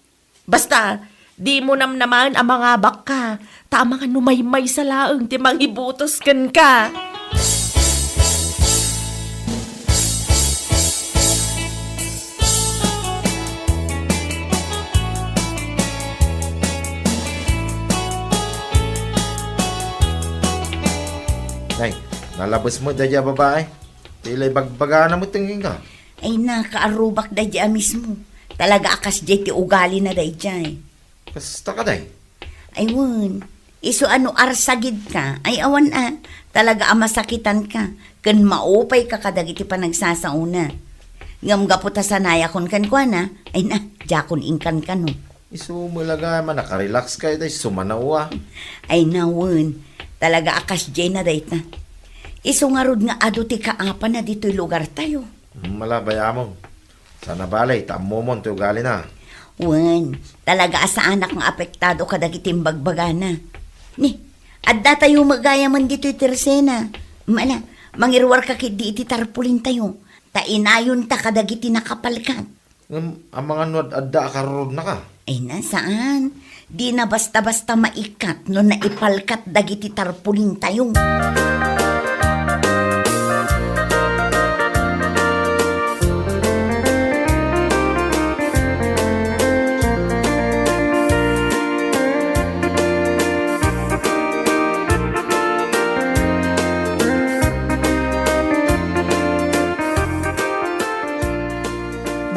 Basta, dimo namnamaen a mangabakka, ta amangan no maymaysa laeng ti mangibutos kenka. Nay, nalabes met daydiay a babae. Ti la ibagbagana met kenka. Ay na, kaarrubak daydiay a mismo. Talaga a kasdiay ti ugalina daydiay. Kasta kadi? Ay wen, isu a no arsagidka, ay awan a, talaga a masakitanka, ken maupayka kadagiti panagsasaona. Ngem gapu ta sanayakon kenkuana, ay na, diakon inkankano. Isu met la gayam a nakarelaxka ita isu manao a. Ay na wen, talaga a kasdiayna dayta. Isu ngarud nga adu ti kaapana ditoy lugartayo. Hmm, ala, bay-amon. Sana bali, ta ammomon ti ugalina. Wen, talaga a saanak nga apektado kadagiti imbagbagana. Ni, addatayo met gayamen ditoy Tercena. Mala, mangiruarka ketdi iti tarpulintayo, ta inayonta kadagiti nakapalkat. Ngem, amangan no ad-adda a karurudnaka? Ay na, saan. Dina basta-basta maikkat no naipalkat dagiti tarpulintayo.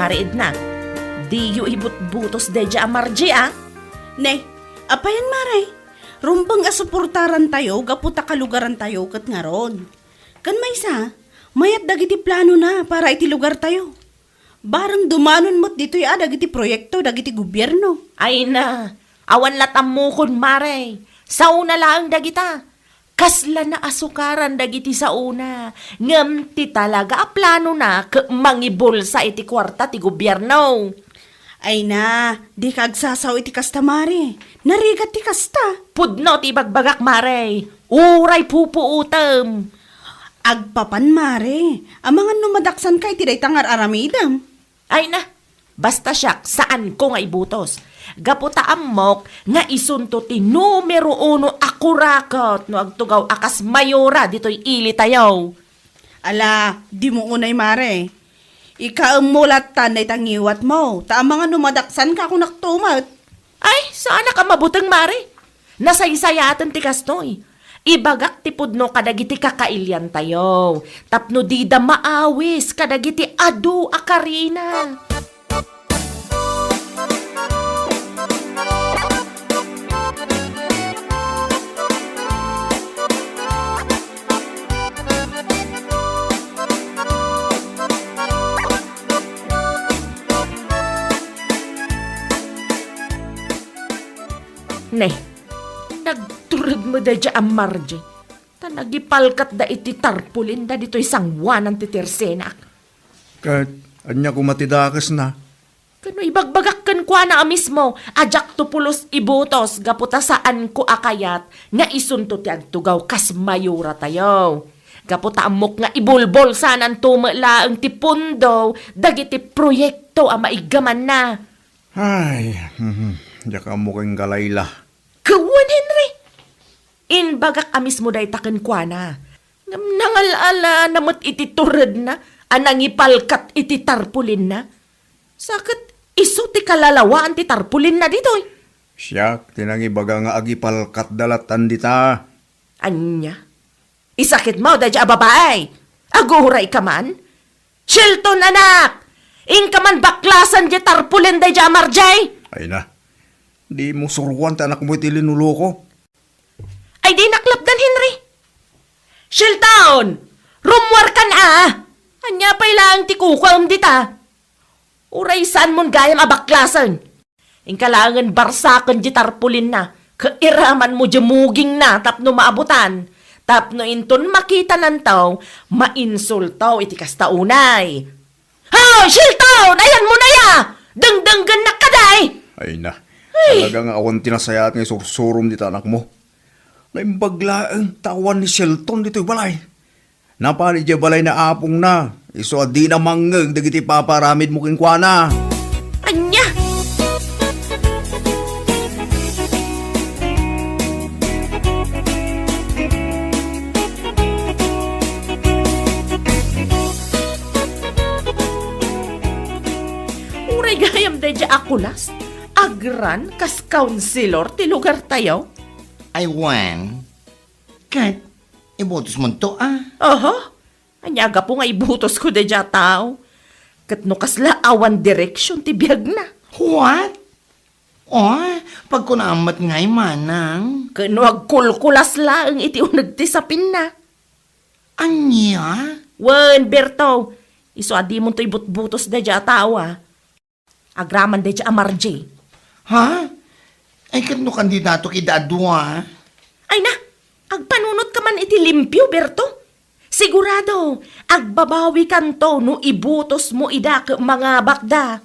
Mare Edna, diyo ibutbutos daydiay a Marjay, a? Ne, apayen, Mare? Rumbeng a suportarantayo gapu ta kalugarantayo ket ngarud. Ken maysa, mayat dagiti planona para iti lugartayo. Bareng dumanon met ditoy a dagiti proyekto dagiti gobierno. Ay na, awan la tammokon, Mare. Saona laeng dagita. Kasla naasukaran dagiti saona, ngem ti talaga a planona ket mangibulsa iti kuarta ti gobierno. Ay na, dika agsasao iti kasta, Mare. Narigat ti kasta. Pudno ti ibagbagak, Mare. Uray pupuotem. Agpapan, Mare. Amangan no madaksanka iti dayta nga ar-aramidem. Ay na, basta siak, saanko nga ibutos. Gapu ta ammok nga isunto ti numero uno a kuraket no agtugaw a kas mayora ditoy ilitayo. Ala, dimo unay, Mare. Ikaemmo lattan dayta ngiwatmo, ta amangan no madaksanka a kunakto met. Ay, saanak a mabuteng, Mare. Nasaysayaten ti kastoy. Ibagak ti pudno kadagiti kakailiantayo, tapno dida maawis kadagiti adu a karina. Ne, nagtured met daydiay a Marje, ta nagipalkatda iti tarpulinda ditoy sangoanan ti tersenak. Ket ania koma ti dakesna? Ket no ibagbagak kenkuana a mismo a diakto pulos ibutos gapu ta saanko a kayat nga isunto ti agtugaw kas mayoratayo. Gapu ta ammok nga ibulbulsananto met laeng ti pondo dagiti proyekto a maiggamanna. Ay, mhm, diak ammo ken Galayla. Ket wen, Henry, imbagak a mismo dayta kenkuana. Ngem nangal-alana met iti turedna a nangipalkat iti tarpulinna. Sa ket isu ti kalalawaan ti tarpulinna ditoy. Siak ti nangibaga nga agipalkatda lattan dita. Ania? Isakitmo daydiay a babai? Agurayka man? Shelton, anak! Inka man baklasen diay tarpulin daydiay a Marje! Ay na, dimo suroan ti anakmo iti linuluko. Ay, dinak lapdan, Henry. Shelton! Rummuarkan a! Ania pay laeng ti kukuam dita? Uray saanmon gayam a baklasen. Inka laengen barsaken diay tarpulinna, ket iramanmo diay mugingna tapno maabutan, tapno inton makitananto, mainsulto iti kasta unay. Hoy, Shelton! Ayanmo na ya! Dengdenggennak kadi! Ay na, ay, talaga nga awan ti nasayaat nga isursurom dita anakmo. Naimbag laeng ta awan ni Shelton ditoy balay. Napan idiay balay ni apongna, isu a dina mangngeg dagiti ipapaaramidmo kenkuana. Ania? Uray gayam daydiay a kulas, agran kas kaunsilor ti lugartayo. Ay, wen, ket ibutosmonto a? Aha. Ania gapu nga ibutosko daydiay a tao? Ket no kasla awan direksion ti biagna. What? Oh, pagkunaam met ngay, manang. Ket no agkulkulas laeng iti uneg ti sapinna. Ania? Wen, Berto, isu a dimonto ibutbutos daydiay a tao, a. Agraman daydiay a Marje. Ha? Ay, ket no kandidato kida a dua? Ay na, agpanunotka man iti limpio, Berto. Sigurado, agbabawikanto no ibutosmo ida ket mangabakda.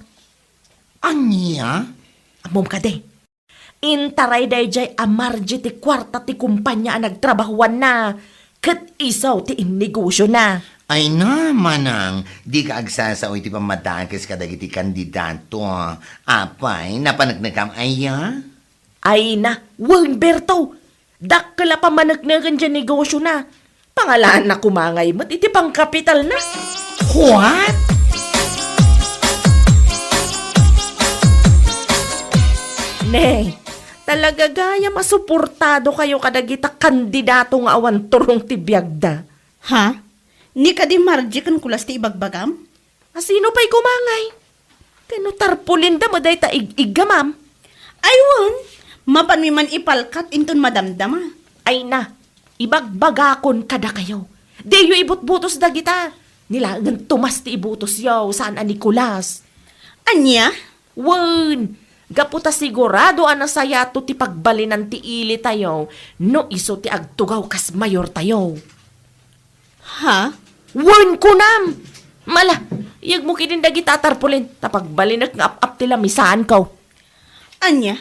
Ania? Ammom kadi, intaray daydiay a Marje ti kuarta ti kumpania a nagtrabahoanna, ket isu ti innegosiona. Ay na, manang, dika agsasao iti pammadakes kadagiti kandidato. Apay, napaneknekam aya? Ay na, wen, Berto, dakkel a pammanekneken diay negosiona. Pangalaanna koma ngay met iti pangkapitalna. What? Ne, talaga gayam a suportadokayo kadagita kandidato nga awan turong ti biagda. Ha? Ni kadi Marje ken kulas ti ibagbagam? A sino pay koma ngay? Ken no tarpulinda met dayta ig-iggamam? Ay wen, mapanmi man ipalkat inton madamdama. Ay na, ibagbagakon kadakayo. Diyo ibutbutos dagita. Ni laengen Tomas ti ibutosyo, saan a Nicolas. Ania? Wen, gapu ta sigurado a nasayaatto ti pagbalinan ti ilitayo no isu ti agtugaw kas mayortayo. Ha? Wen, kunam! Mala, iyegmo ketdin dagita a tarpulin, ta pagbalinek nga ap-ap ti lamisaanko. Ania?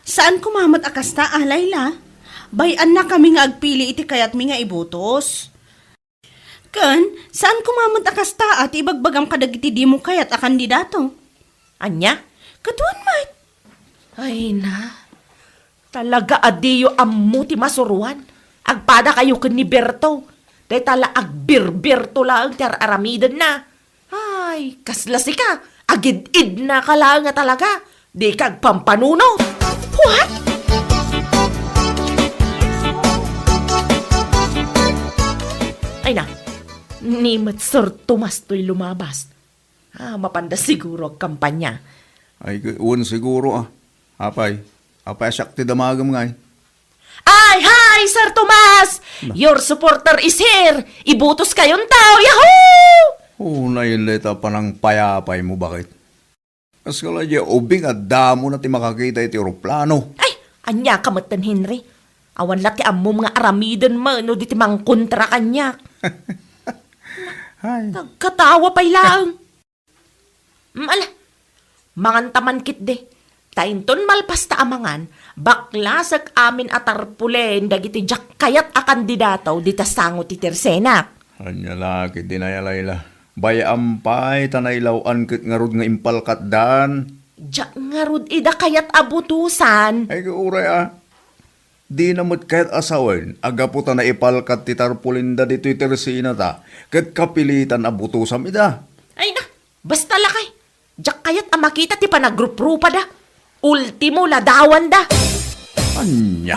Saan koma met a kasta, a, Laila? Bay-annakami nga agpili iti kayatmi nga ibutos. Ken, saan koma met a kasta a ti ibagbagam kadagiti dimo kayat a kandidato. Ania? Ket wen met? Ay na, talaga a diyo ammo ti masuroan. Agpadakayo ken ni Berto. Dayta la agbirbirto laeng ti ar-aramidenna. Ay, Ay, kasla sika, agid-idna ka laeng nga talaga. Di ka agpampanunot. What? Ay na, ni met Sir Tomas toy lumabas. Ah, mapanda siguro agkampanya. Ay, wen siguro, ah. Apay, apay, siak ti damagem ngay. Ay, hi, Sir Tomas! Na. Your supporter is here! Ibutos kayon taw! Yahoo! Oh, nayon dayta panangpayapay mo, bakit? Kas kala di ubing a damo na ti makakita iti eroplano. Ay, ania ka metten, Henry? Awan la ti ammom nga aramiden man no di ti mangkontra kaniak. Ay. Nagkatawa pay laeng. Mm, ala, manganta man ketdi. Ta inton malpasta a mangan, baklasek amin a tarpulen dagiti diak kayat a kandidato dita sango ti tersenak. Ania la ketdi, Layla? Bay-am pay ta nailaw-an ket ngarud nga impalkatdan. Diak ngarud ida kayat a butosan. Ay, uray a. Dina met kayat a sawen a gapu ta naipalkat ti tarpulenda ditoy tersenata, ket kapilitan a butosam ida. Ay na, basta lakay. Diak kayat a makita ti panagruprupada. Ultimo, ladawanda. Ania?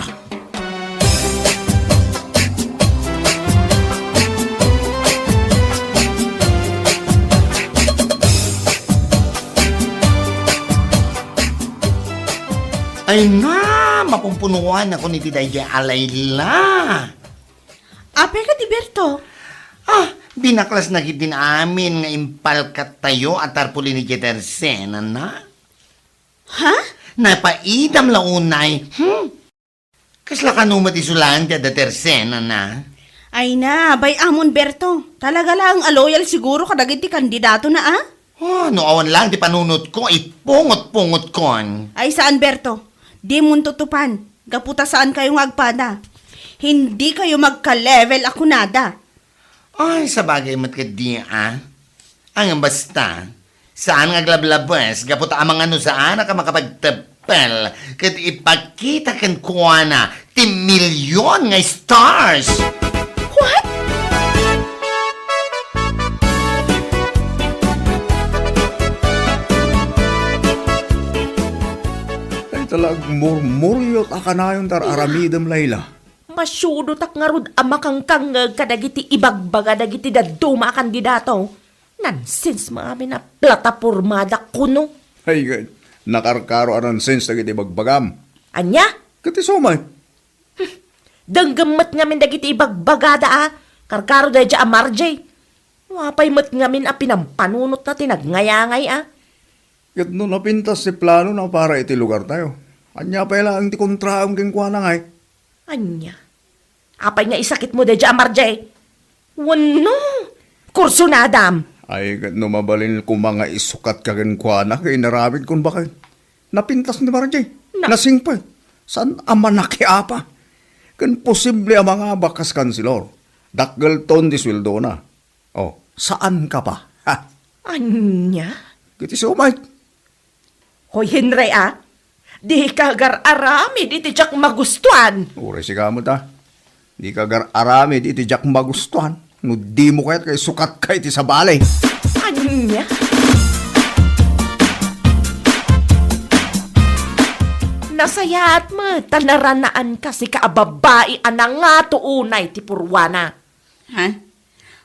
Ay na, mapumpunuanakon iti daydiay a Layla. Apay kadi, Berto? Ah, dinaklas na ketdin amin nga impalkattayo a tarpulin idiay tersenana. Ha? Napaidam la unay. Hmm? Kasla kano met isu laeng ti adda tersenana? Ay na, bay-amon, Berto. Talaga laeng a loyal siguro kadagiti kandidatona, a? Oh, no awan laeng ti panunotko, ipungot-pungotkon. Ay, saan, Berto. Dimon tutupan. Gapu ta saankayo nga agpada. Hindi kayo magka-level a kunada. Ay, sabagay met ketdi, a. Ngem basta, saan nga aglablabes gapu ta amangan no saanak a makapagteppel ket ipakita kenkuana ti milyon nga stars. What? Ay, talaga, murmuryot a kanayon ti ar-aramidem, Layla. Masiudotak ngarud a makangkangngeg kadagiti ibagbaga dagiti dadduma a kandidato. Nonsense met amin a platapormada kuno. Ay, nakarkaro a nonsense dagiti ibagbagam. Ania? Ket isu met. Hmm. Denggem met ngamin dagiti ibagbagada a karkaro daydiay a Marjay. No apay met ngamin a pinampanunotna ti nagngayaangay a. Ket no napintas ti planona para iti lugartayo, ania pay laeng ti kontraem kenkuana ngay? Ania? Apay nga isakitmo daydiay a Marjay? Wenno, kursunadam? Ay, ket no mabalin koma nga isukatka kenkuana, ket inaramidkon baket. Napintas ni Marjay. Na- Nasingpet. Saan a manakiapa? Ken posible a mangabak kas kanselor. Dakkelton ti sueldona. Oh, saan ka pa? Ha? Ania? Ket isu met. Hoy, Henry, a? Dika agar-aramid iti diak magustuan. Uray sika met, a. Dika agar-aramid iti diak magustuan. No dimo kayat nga isukatka iti sabali. Ania? Nasayaat met ta naranaanka sika a babai a nangato unay ti purwana. Ha?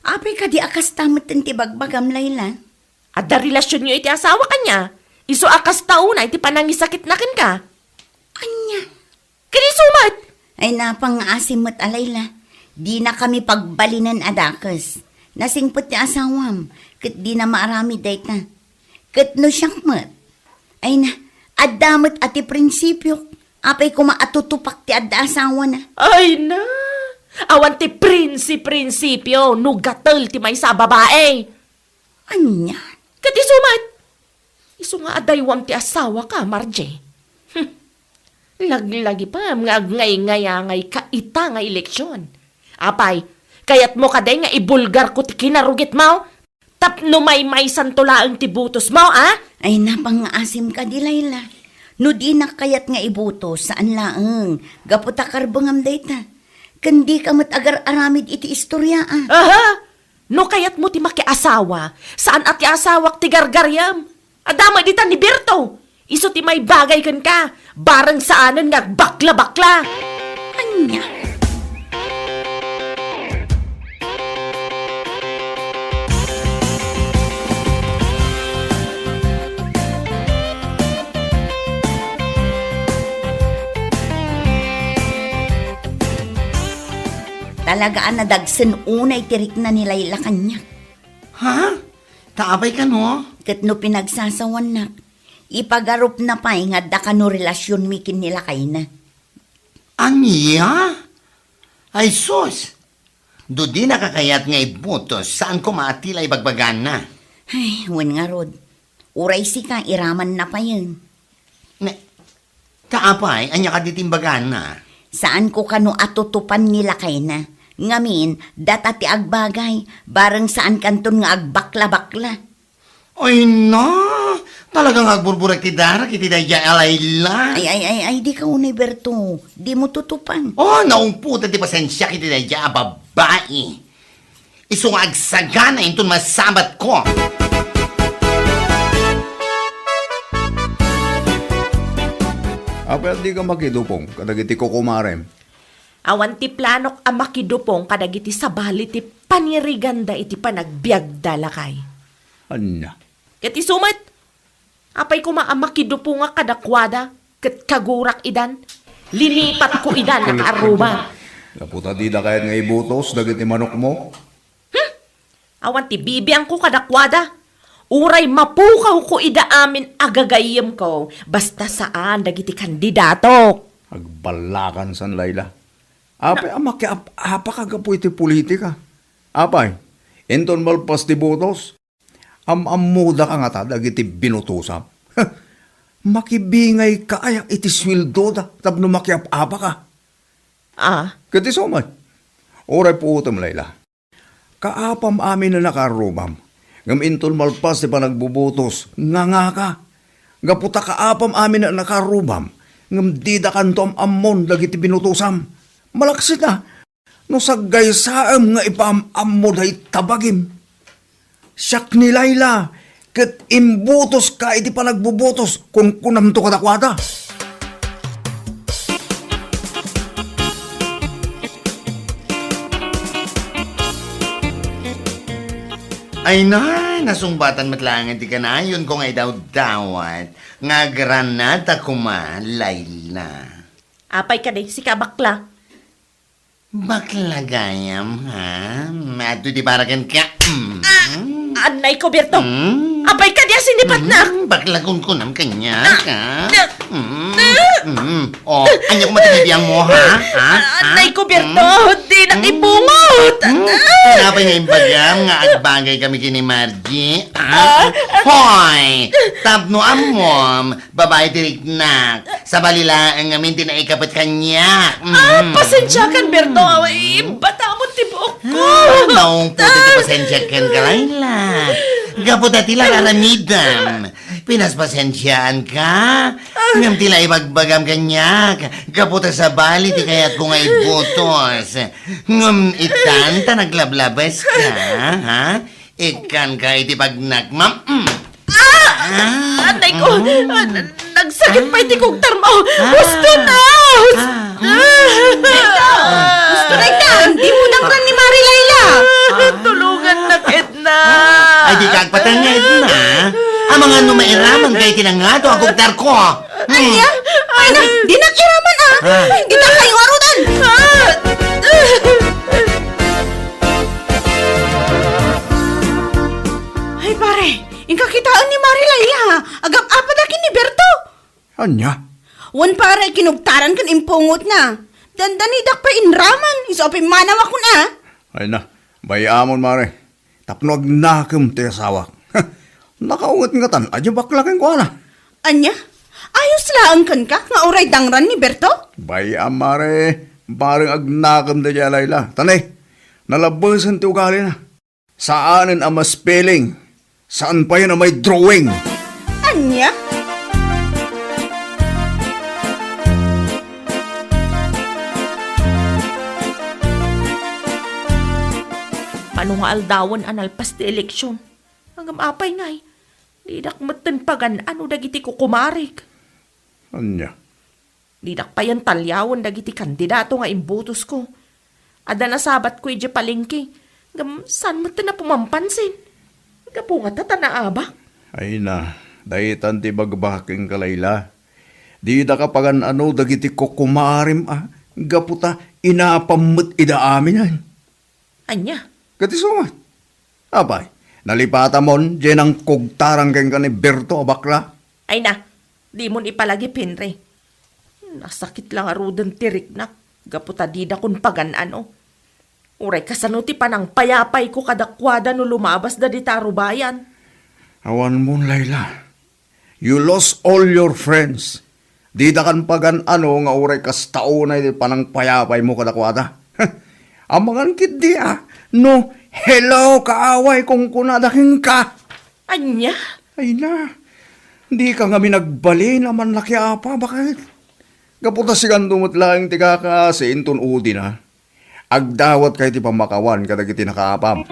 Apay kadi a kasta metten ti bagbagam, Layla? Adda relasionyo iti asawa kaniak? Isu a kasta unay ti panangisakitna kenka. Ania? Ken isu met? Ay, napangngaasem met a Layla. Dinakami pagbalinen a dakes. Nasingpet ti asawam, ket dina maaramid dayta. Ket no siak met, ay na, adda met a ti prinsipiok. Apay koma a tutupak ti adda asawana? Ay na, awan ti prinsi-prinsipio no gatel ti maysa a babae. Ania? Ket isu met? Isu nga adaywam ti asawaka, Marjay. Hmm. Laglagipem nga agngayngayangayka ita nga eleksion. Apay, kayatmo kadi nga ibulgarko ti kinarugitmo? Tapno maymaysanto laeng ti butosmo, a? Ay, napangngaasem kadi, Layla. No dinak kayat nga ibutos, saan laeng, gapu ta karbengam dayta. Ken dika met agar-aramid iti istorya, a? Aha! No kayatmo ti makiasawa, saan a ti asawak ti gargariam. Adda met ditan ni Berto. Isu ti maibagay kenka, bareng saanen nga agbakla-bakla. Ania? Talaga a nadagsen unay ti rikna ni Laila kaniak. Ha? Ta apay kano? Ket no pinagsasawannak, ipagarupna pay nga adda kano relasionmi ken ni lakayna. Ania? Ay sus! No dinaka kayat nga ibutos, saan koma a ti la ibagbagana? Ay, wen ngarud. Uray sika, iramanna payen. Ne, ta apay, ania kadi ti imbagana? Saanko kano a tutupan ni lakayna. Ngamin, data ti agbagay, bareng saankanton nga agbakla-bakla. Ay na! Talaga nga agburburek ti darak iti daydiay a Laila. Ay, ay, ay, ay, dika unay, Berto. Dimo tutupan. Oh, naungputan ti pasensiak iti daydiay a babai. Isu nga agsagana inton masabatko. Apay a dika makidupong kadagiti kukumarem? Awan ti planok a makidupong kadagiti sabali ti paniriganda iti panagbiagda, lakay. Ania? Ket isu met, apay koma a makidupongak kadakuada ket kagurak idan? Linipatko idan a kaarrubam. Gapu ta dida kayat nga ibutos dagiti manokmo? Hmm? Awan ti bibiangko kadakuada. Uray mapukawko ida amin a gagayyemko, basta saan dagiti kandidatok. Agballakan san, Laila. Apay a makiap-apaka gapu iti politika? Apay, inton malpas ti butos, am-ammodaka ngata dagiti binutosam? Makibingayka aya iti sueldoda tapno makiap-apaka? Ah? Ket isu met, uray puotem, Laila. Kaapam amin a nakaarrubam, ngem inton malpas ti panagbubutos, ngangaka. Gapu ta kaapam amin a nakaarrubam, ngem didakanto am-ammon dagiti binutosam. Malaksid a, no saggaysaem nga ipaam-ammo dayta bagim. Siak ni Laila, ket imbutoska iti panagbubutos, kunkunamto kadakuada. Ay na, nasungbatan met laeng ti kanayonko nga idawdawat nga agranata koma, Laila. Apay kadi, sika bakla? Bakla gayam, ha? Maadto ti para kenka. Mm. Ah, anay ko, Berto. Mm. Apay kadi a sinipatnak? Mm, bakla kunkunam kaniak, ha? Ah, ah. Mm, mm. Oh, ania koma ti bibiangmo, ha? Ha? Ah, anay ko, Berto. Mm. Dinak ipungot. Mm. Apay nga imbagam nga agbagay kami ken ni Margie, ha? Ah, ah. Hoy! Tapno ammom, babai ti riknak. Sabali laeng ngamin ti naikapet kaniak. Ah, mm. Pasensiakan, Berto. Ay, batamon ti buokko. Ah, naungpot iti pasensiakan ka, Laila. Gapu ta ti la aramidem. Pinaspasensiaanka. Ngem ti la ibagbagam kaniak. Gapu ta sabali ti kayatko nga ibutos. Ngem itan ta naglablabeska, ha? Ikkanka iti pagnakmam. Mm. Ah! Ah! Anay ko! Mm. Ah, n-, nagsakit pay ti kugtarmo! Ah! Husto na! Hus-, Ah! ah! Husto na ita! Dimo dangran ni Mari Laila! Ah! Tulongannak, Edna! Ay, dika agpatay nga, Edna. Amangan no mairamanka iti nangato a kugtarko. Ania? Ay na, dinak iraman, ah. Ah. Ay, dita kayo arudan. Ah. Ay, pare, inka kitaen ni Mari Laila, ah. Agap-apad a ken ni Berto. Ania? Wen, pare, kinugtaran ken impungotna. Dandanidak pay inraman, isu a pimmanawakon, ah. Ay na, bay-amon, mare. Tapno agnakem ti asawak. Nakaunget ngatan a diay bakla kenkuana. Ania? Ayos laeng kenka nga uray dangran ni Berto? Bay-am, mare. Bareng agnakem daydiay a Laila. Tani, nalabesen ti ugalina. Saanen a ma-spelling. Saan payen a may drawing. Ania? Mano nga aldawen a nalpas ti eleksion. Ngem apay ngay, didak metten pagan-ano dagiti kukumarik. Ania? Didak payen taliawen dagiti kandidato nga imbutosko. Adda nasabatko idiay palengke, ngem saan metten a pumampansin. Gapu ngata ta naabak. Ay na, daytan ti ibagbakem kenka, Layla. Didaka pagan-ano dagiti kukumarim a, gapu ta inapam met ida aminen. Ania? Ket isu met. Apay, nalipatamon diay nangkugtarang kenka ni Berto a bakla? Ay na, dimon ipalagip, Henry. Nasakit la ngaruden ti riknak gapu ta didakon pagan-ano. Uray kasano ti panangpayapayko kadakuada no lumabasda dita rubayan? Awanmon, Layla. You lost all your friends. Didakan pagan-ano nga uray kasta unay ti panangpayapaymo kadakuada. Amangan ketdi a, no, "Hello, kaaway," kunkunada kenka. Ania? Ay na, dika ngamin agbalin a mannakiapa, baket? Gapu ta sikanto met laeng ti kakaasi inton udina. Agdawatka iti pammakawan kadagiti nakaapam.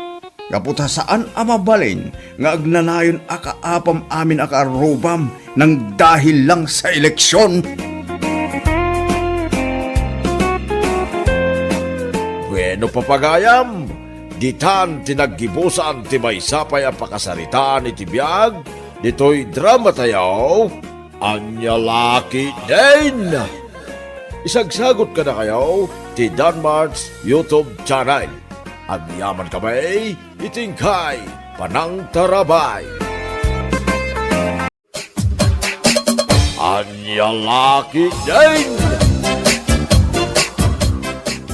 Gapu ta saan a mabalin nga agnanayon a kaapam amin a kaarrubam nang dahil lang sa eleksion. Bueno, papagayam, ditan ti naggibusan ti maysa pay a pakasaritaan iti biag ditoy drama tayo. Ania la ketdin? Isagsagot kadakayo ti Danmart's YouTube channel. Agyamankami iti inkay panangtarabay. Ania la ketdin?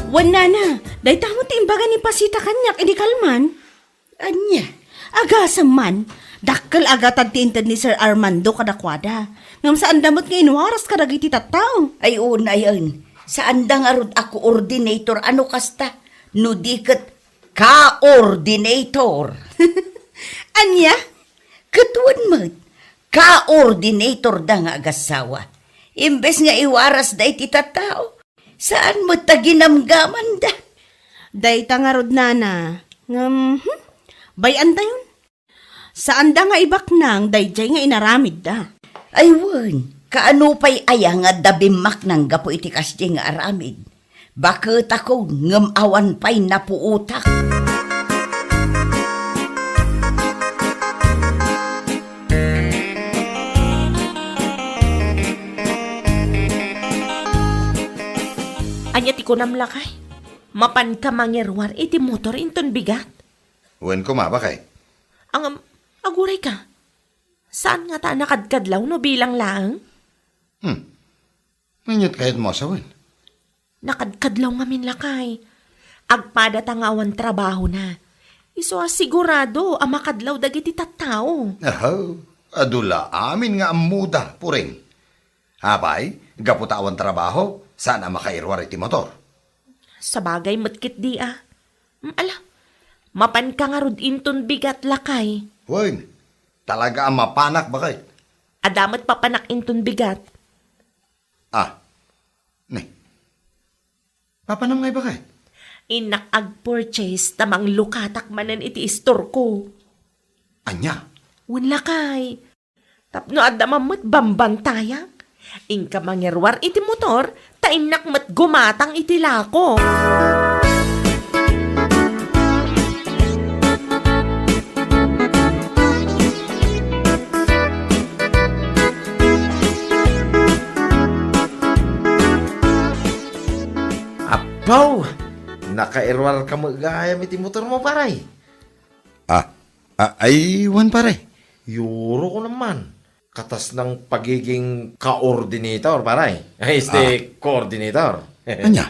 Wen, nana, dayta met ti imbaga ni Pasita kaniak idi kalman. Ania? Agasem man, dakkel a gatad ti inted ni Sir Armando kadakuada. Ngem saanda met nga inwaras kadagiti tattao. Ay, unayen. Saanda ngarud a coordinator a no kasta, no di ket coordinator. Ania? Ket wen met, coordinator da nga agassawa. Imbes nga iwarasda iti tattao, saan met ta ginamgamanda. Dayta ngarud, nana. Ngem, hmm, bay-antayon. Saanda nga ibaknang daydiay nga inaramidda. Ay wen, kaano pay aya nga adda bimmaknang gapu iti kasdiay nga aramid? Baketakon, ngem awan pay napuotak. Ania ti kunam, lakay? Mapanka mangiruar iti motor inton bigat? Wen koma, baket. Ngem, agurayka. Saan ngata a nakadkadlaw no bilang laeng? Hmm. Ngem kayatmo a sawen? Nakadkadlaw ngamin, lakay. Agpadata nga awan trabahona. Isu a sigurado a makadlaw dagiti tattao. Ahaw, adu la amin nga ammoda, Puring. Apay, gapu ta awan trabaho, saan a makairuar iti motor. Sabagay met ketdi a. Mm, ala, mapanka ngarud inton bigat, lakay? Wen, talaga a mapanak, baket. Adda met papanak inton bigat. Ah, ne. Papanam ngay, baket? Innak agpurchase ta manglukatak manen iti istorko. Ania? Wen, lakay. Tapno adda man met bambantayak. Inka mangiruar iti motor, ta innak met gumatang iti lako. Apaw! Nakairuarka met gayam iti motormo, pare. Ah, ah, ay, wen, pare. Yurok naman. Katas ng pagiging coordinator, pare. Ay, este, Ah. coordinator. Ania?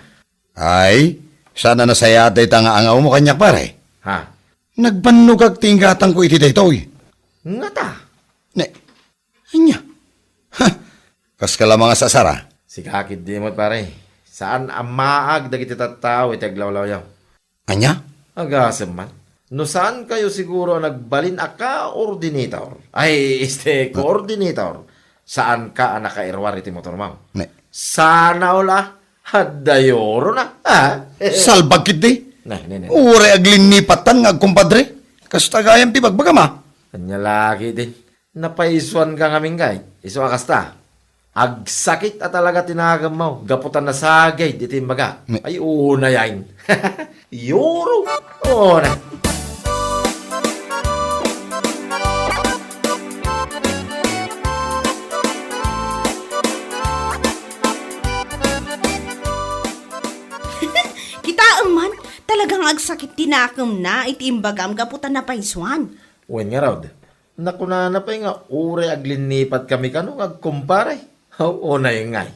Ay, saan a nasayaat dayta nga angawmo kaniak, pare? Ha? Nagbannogak ti inggatangko iti daytoy. Ngata? Ne, ania? Ha? Kaska la mangasasar a? Sika ketdi met, pare. Saan a maag dagiti tattao iti aglawlawyaw. Ania? Agasem man. No saankayo siguro a nagbalin a coordinator. Ay, este, Ah. coordinator. Saanka a nakairuar iti motormo. Ne. Sana all a, adda yurona, ah. Salbag ketdi. Ne, ne, ne. Uray aglinnipatan nga agkumpadre. Kasta gayam ti bagbagam, a. Ania la ketdin. Napaisuanka ngamin ngay. Isu a kasta. Agsakit a talaga ti nakemmo gapu ta nasagid iti imbaga. Ne. Ay, unay, ay. Yuro. Unay. Kitaem man, talagang agsakit ti nakemna iti imbagam gapu ta napaisuan. Wen ngarud, nakunana pay nga uray aglinnipatmi kano nga agkumpare. Aw, unay ngay.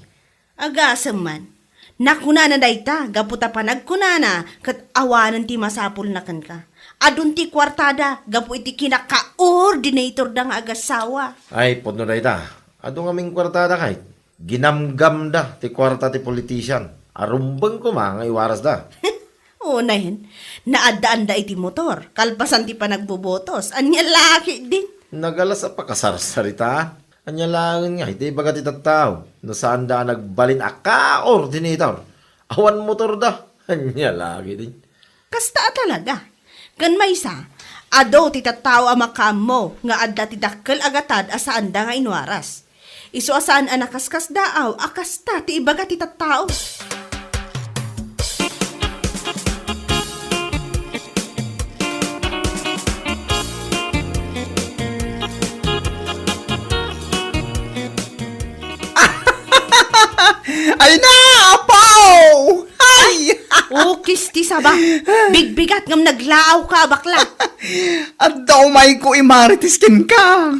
Agasem man, nakunana dayta gapu ta panagkunana ket awanen ti masapulna kenka. Adun ti kuartada gapu iti kinaka-coordinatorda nga agassawa. Ay, pudno dayta. Adu ngamin kuartada kay. Ginamgamda ti kuarta ti politician. Arumbeng koma nga iwarasda. Unayen, naaddaanda iti motor, kalpasan ti panagbubotos. Ania la ketdin? Nagalas a pakasarsarita. Ania laeng nga iti ibaga ti tattao no saanda a nagbalin a ka-coordinator? Awan motorda. Ania la ketdin? Kasta a talaga. Ken maysa, adu ti tattao a makaammo nga adda ti dakkel a gatad a saanda nga inwaras. Isu a saan a nakaskasdaaw a kasta ti ibaga ti tattao. Ay na, apaw! Ay! Ukis ti saba. Bigbigat ngem naglaawka a bakla. Adda umayko i Marites kenka.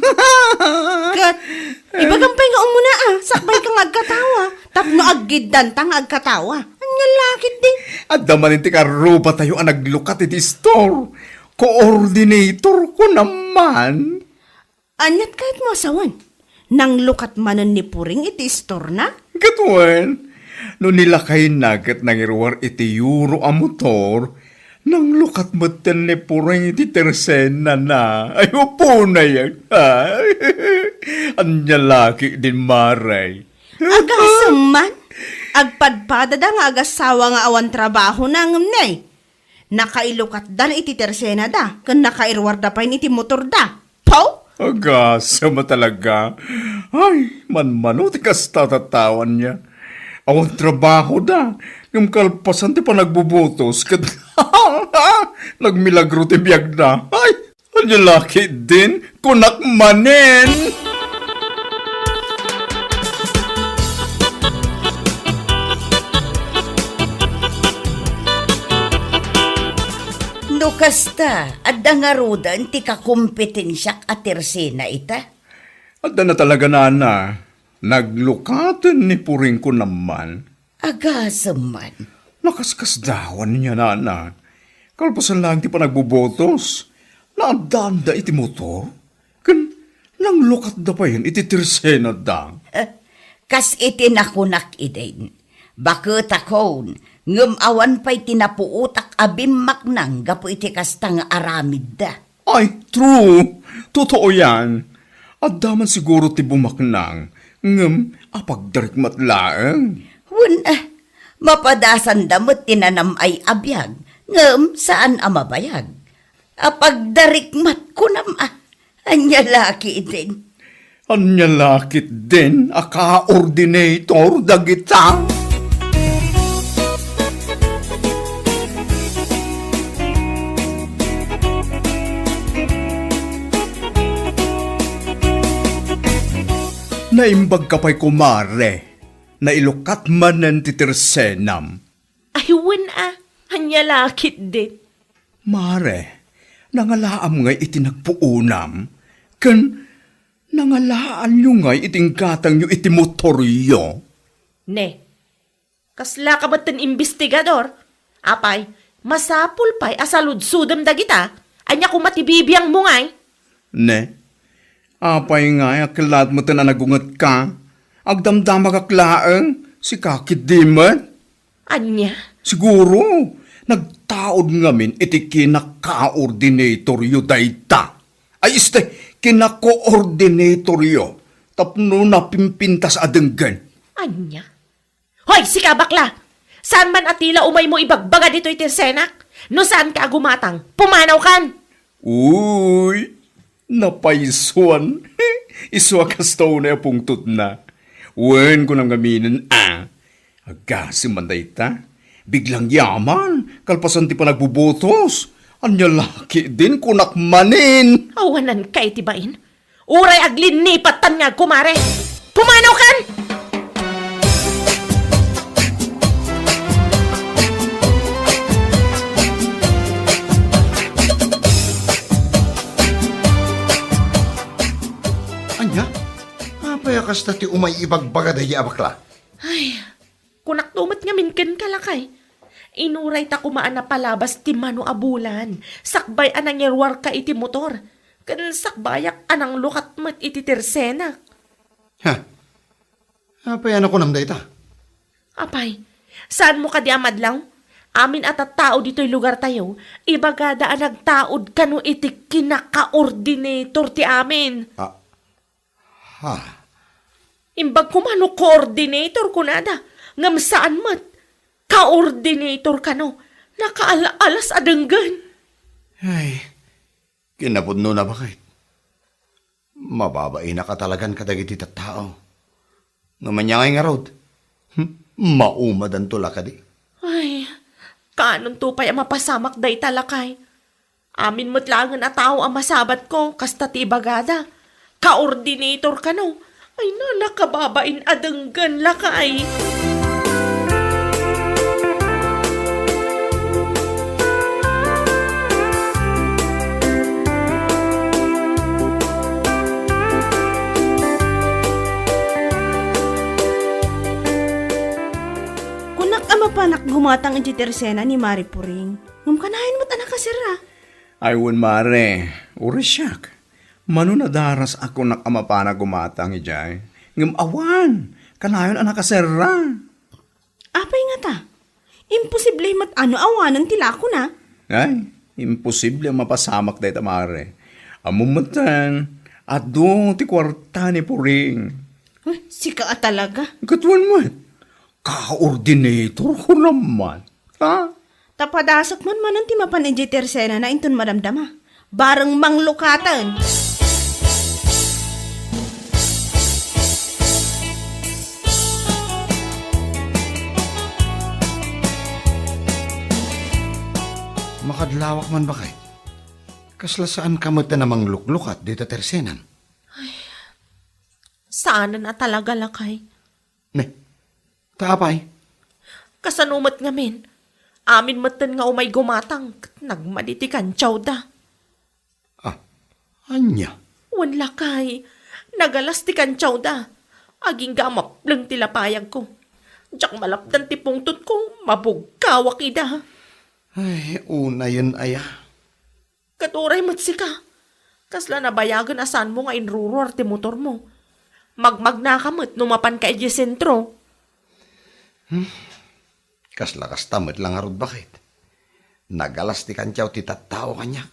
Ket, ibagam pay nga umuna, a, sakbayka nga agkatawa. Tapno aggiddanta nga agkatawa. Ania la ketdin? Adda manen ti karrupatayo a naglukat iti istor. Coordinator ko naman. Aniat kayatmo a sawen? Nanglukat manen ni Puring iti istorna? Ket wen, no ni lakayna ket nangiruar iti yuro a motor, nanglukat metten ni Puring iti tersenana. Ay, upo na yan. Ania la ketdin, Mare? Agasem man, agpadpadada nga agassawa nga awan trabahona ngem ne. Nakailukatdan iti tersenada, ken nakairuarda pay iti motorda. Paw! Agasem a talaga. Ay, manmano ti kasta a tattao ania. Awan trabahoda, ngem kalpasan ti panagbubotos, ket nagmilagro ti biagda. Ay, ania la ketdin, kunak manen. No kasta, adda ngaruden ti kakompetensiak a tersena ita? Adda na talaga, nana. Naglukaten ni Puring kunam man. Agasem man. Nakaskasdawan nia, nana. Kalpasan laeng ti panagbubotos, naaddaanda iti motor, ken nanglukatda payen iti tersenada. Eh, kas iti nakunak idin, baketakon, ngem awan pay ti napuotak a bimmaknang gapu iti kasta nga aramidda. Ay, true. Totoo yan. Adda man siguro ti bumaknang, ngem apagdarikmat laeng. Wen, ah, mapadasanda met ti nanam-ay a biag, ngem saan a mabayag. Apagdarikmat kunam a. Ania la ketdin? Ania la ketdin a ka-coordinator dagita? Naimbagka pay, kumare. Nailukat manen ti tersenam. Ay, wen a, ania la ketdin? Mare, nangalaam ngay iti nagpuonam, ken nangalaanyo ngay iti inggatangyo iti motoryo? Ne, kasla ka met ti imbestigador? Apay, masapul pay a saludsodem dagita. Ania koma ti bibiangmo ngay? Ne, apay ngay a kellaat metten a nagungetka? Agdamdamagak laeng, sika ketdi met. Ania? Siguro, nagtaud ngamin iti kinaka-coordinatoryo dayta. Ay, este, kinaka-coordinatoryo tapno napimpintas a denggen. Ania? Hoy, sika, bakla! Saan man a tila umaymo ibagbaga ditoy ti tersenak? No saanka a gumatang, pumanawkan! Uy, napaysuan. Isu a kasta unay a pungtotna. Wen, kunam ngaminen, a, agasem man dayta. Biglang yaman, kalpasan ti panagbubutos. Ania la ketdin, kunak manen. Awanan kay ti bain. Uray aglinnipattan nga, kumare. Pumanawkan! Ania? Apay a kasta ti umay ibagbaga daydi a bakla? Ay, kunakto met ngamin kenka, lakay. Inurayta koma a napalabas ti mano a bulan, sakbay a nangiruarka iti motor, ken sakbayak a nanglukat met iti tersenak. Ha? Apay a nakunam dayta? Apay, saanmo kadi a madlaw? Amin a tattao ditoy lugartayo, ibagada a nagtaud kano iti kinaka-ordinator ti amin. Ah, ha? Imbag koma no coordinator kunada, ngem saan met. Coordinator kano, nakaal-alas a denggen. Ay, kinapudnona, baket. Mababainaka talagan kadagiti tattao. Ngem ania ngay ngarud? Hmm? Maumadanto la kadi? Ay, kaanonto pay a mapasamak dayta, lakay. Amin met laengen a tao a masabatko, kasta ti ibagada. Coordinator kano. Ay, na, nakababain a denggen, lakay. Kunak a mapanak gumatang iti tersena ni Mari Puring. Ngem kanayon met a nakaserra. Ay, wen, Mare, uray siak. Mano nadaras a kunak a mapanak gumatang idiay. Ngem awan, kanayon a nakaserra. Apay ngata? Imposible met a no awanen ti lakona. Ay, imposible a mapasamak dayta, Mare. Ammom metten, adu ti kuarta ni Puring. Huh, sika a talaga. Ket wen met, coordinator ko naman. Ha? Ta padasek man manen ti mapan idiay tersenana inton madamdama. Bareng manglukaten. Makadlawak man, baket. Kasla saanka met a mangluklukat dita tersenam? Saanen a talaga, lakay. Ne, ta apay? Kasano met ngamin? Amin metten nga umay gumatang ket nagmadi ti kantiawda. Ah, ania? Wen, lakay, nagalas ti kantiawda. Agingga a mapleng ti lapayagko. Diak malapdan ti pungtotko, mabugkawak ida. Ay, unayen aya. Ket uray met sika, kasla nabayagen a saanmo nga inruruar ti motormo. Magmagnaka met no mapanka idiay sentro. Hmm. Kasla kasta met la ngarud, baket. Nagalas ti kantiaw ti tattao kaniak.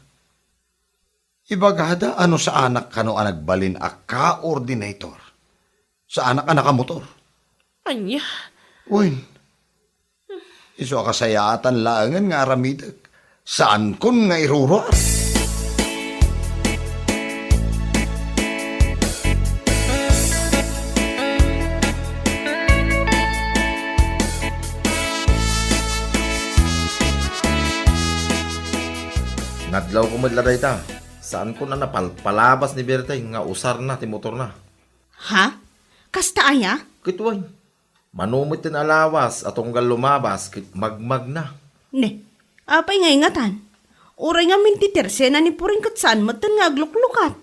Ibagada a no saanak kano a nagbalin a coordinator, saanak a nakamotor. Ania? Wen, isu a kasayaatan laengen nga aramidek. Saankon nga iruruar. Nadlawko met la dayta. Saankon a napalpalabas ni Bertay nga usarna ti motorna. Ha? Kasta aya? Ket wen, mano metten a lawas a tunggal lumabas ket magmagna. Ne, apay nga ingatan? Uray ngamin ti tersena ni Puring ket saan metten nga agluklukat.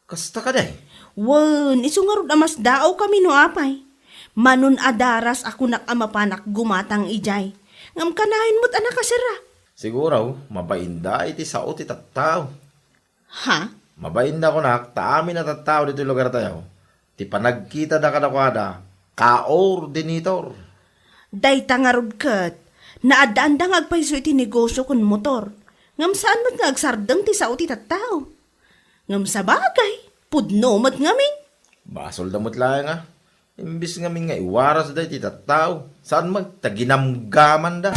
Kasta kadi? Wen, isu ngarud a masdaawkami no apay. Manon a daras a kunak a mapanak gumatang idiay. Ngem kanayon met a nakaserra. Siguro, mabainda iti sao ti tattao. Ha? Mabainda kunak, ta amin a tattao ditoy lugartayo, ti panagkitada kadakuada, coordinator. Dayta ngarud ket, naaddaanda nga agpayso iti negosio ken motor. Ngem saan met nga agsardeng ti sao ti tattao. Ngem sabagay, pudno met ngamin. Basolda met laeng a. Imbes ngamin nga iwarasda iti tattao, saan met ta ginamgamanda.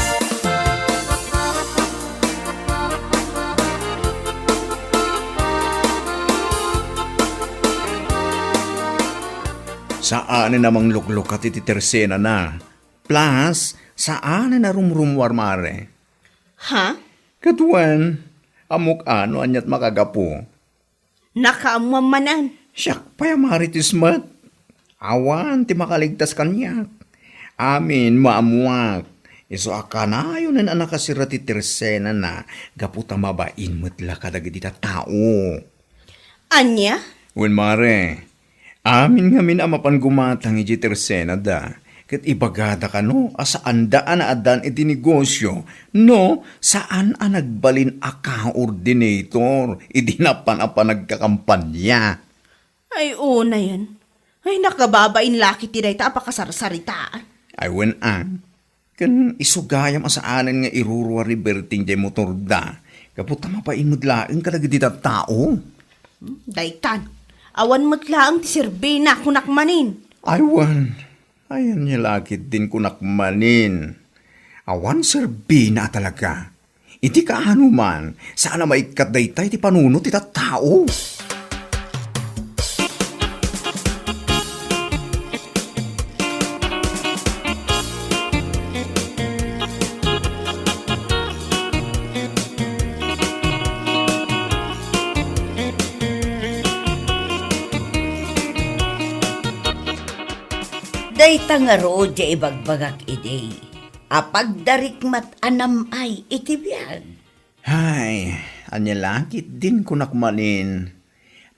Ta anen a mangluklukat iti tersenana. Plus, saanen a rumrummuar, mare. Ha? Ket wen, ammok a no aniat makagapu. Nakaammuam manen. Siak pay a Marites met. Awan ti makaligtas kaniak. Amin, maammuak. Isu a kanayonen a nakasirra ti tersenana gapu ta mabain met la kadagiti tattao. Ania? Wen, mare, amin ngamin a mapan gumatang idiay tersenada, ket ibagada kano a saanda a naaddaan iti negosio no saan a nagbalin a coordinator idi napan a panagkakampania. Ay, unayen. Ay, nakababain la ketdi dayta a pakasarsaritaan. Ay, wen a. Ken isu gayam a saanen nga iruruar ni Berting diay motorda, gapu ta mabain met laeng kadagiti tattao. Hmm, daytan. Awan met laeng ti serbina, kunak manen. Ay, wen. Ay, ania la ketdin kunak manen. Awan serbina a talaga. Iti kaano man, saan a maikkat dayta iti panunot ti tattao. Dayta ngarud ti ibagbagak idi a pagdarikmat a nam-ay iti biag. Hay, ania la ketdin kunak manen.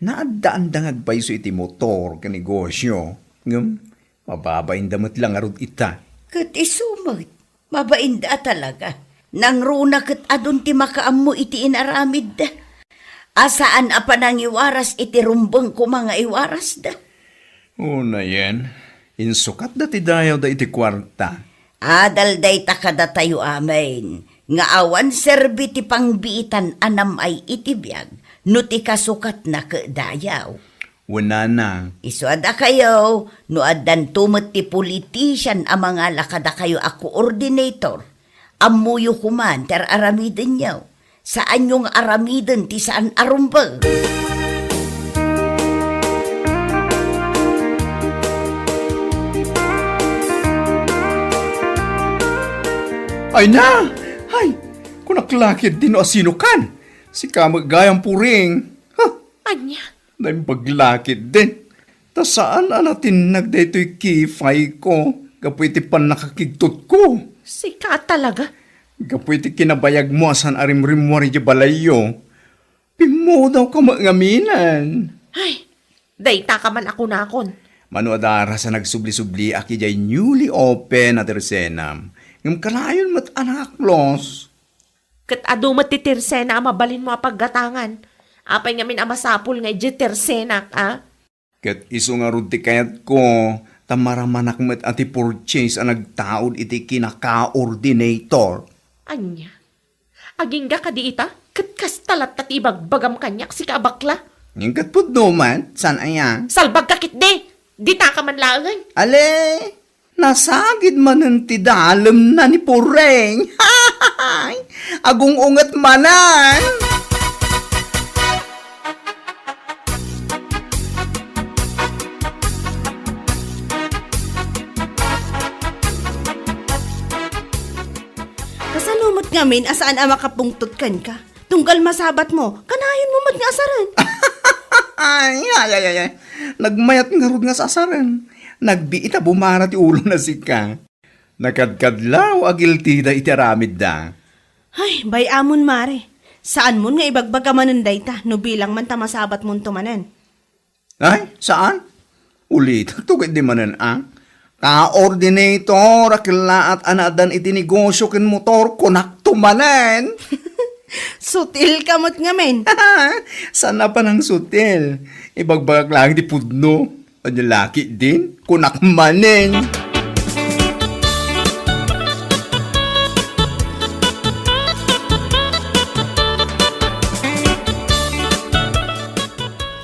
Naaddaanda nga agpayso iti motor ken negosio, ngem mababainda met la ngarud ita. Ket isu met, mabainda a talaga. Nangruna ket adun ti makaammo iti inaramidda. A saan a panangiwaras iti rumbeng koma nga iwarasda. Unayen, insukatda ti dayawda iti kuarta. Adal dayta kadatayo amin, nga awan serbi ti pangbiitan a nam-ay iti biag no ti kasukatna ket dayaw. Wenana. Isu a dakayo, no addanto met ti politician a mangala kadakayo a coordinator, ammoyo koman ti ar-aramidenyo. Saanyo nga aramiden ti saan a rumbeng. Ay na! Ay! Kunak la ketdi no asinokan. Sika met gayam, Puring. Huh! Ania? Naimbag la ketdin. Ta saan a natinnag daytoy kifay ko gapu iti pannakakigtotko. Sika talaga? Gapu iti kinabayagmo a saan a rimrimmuar idiay balayyo, pimmudawka met ngaminen. Ay, dayta ka man a kunakon. Mano a daras a nagsubli-subliak idiay newly open a tersenam, ngem kanayon met a nakaklos. Ket adu met ti tersena a mabalinmo a paggatangan. Apay ngamin a masapul nga idiay tersenak, a? Ket isu ngarud ti kayatko, ta maramanak met a ti purchase a nagtaud iti kinaka-coordinator. Ania? Agingga kadi ita? Ket kasta latta ti ibagbagam kaniak, sika a bakla? Ngem ket pudno met, saan aya? Salbagka ketdi! Ditaka man laeng! Ale! Nasagid manen ti dalemna ni Pureng. Agung-unget manen. Kasano met ngamin a saan a makapungtot kenka? Tunggal masabatmo, kanayonmo met nga asaren. Ay, ay, ay, ay, ay. Nagmayat ngarud nga asaren. Nagbiit a bumara ti ulona sika. Nakadkadlaw a guilty da iti aramidda. Ay, bay-amon, mare. Saanmon nga ibagbaga manen dayta no bilang man ta masabatmonto manen. Ay, saan? Ulitek to ket di manen a. Coordinator a kellaat a naadan iti negosio ken motor, kunakto manen. Sutil ka met ngamin. Saan a panangsutil? Ibagbagak laeng ti pudno. Ania la ketdin, kunak manen.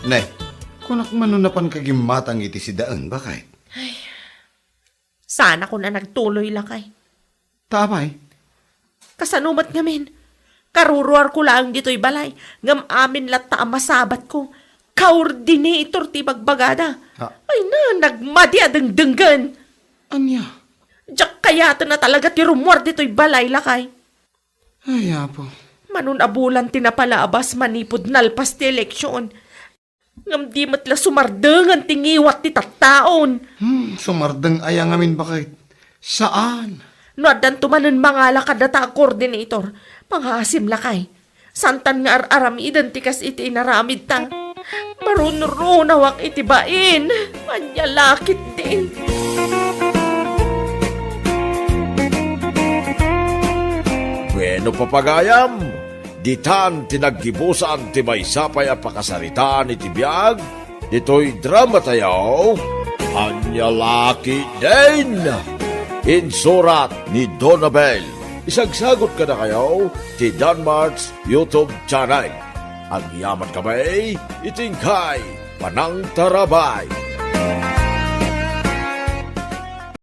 Ne, kunak man no napan ka gimmatang iti sidaen, baket? Ay, saanakon a nagtuloy, lakay. Ta apay? Kasano met ngamin? Karuruarko laeng ditoy balay, ngem amin latta a masabatko. coordinator ti bagbagada. Ah. Ay na, nagmadi a dengdenggen. Ania? Diak kayaten a talaga ti rumuar ditoy balay, lakay. Ay, Apo. Mano a bulan ti napalabas manipud nalpas ti eleksyon. Ngem di met la sumardengen ti ngiwat ti tattaon. Hmm, sumardeng aya ngamin baket? Saan? No addanto manen mangala kadata a coordinator, pangaasim lakay. Santan nga ar-aramiden ti kas iti inaramidta. Marunrunawak iti bain. Ania la ketdin. Bueno, papagayam, ditan ti naggibusan ti maysa pay a pakasaritaan iti biag ditoy dramatayo, Ania la ketdin. Insurat ni Donabel. Isagsagut kadakayo ti Danmart's YouTube channel. Agyamankami iti inkay panangtarabay.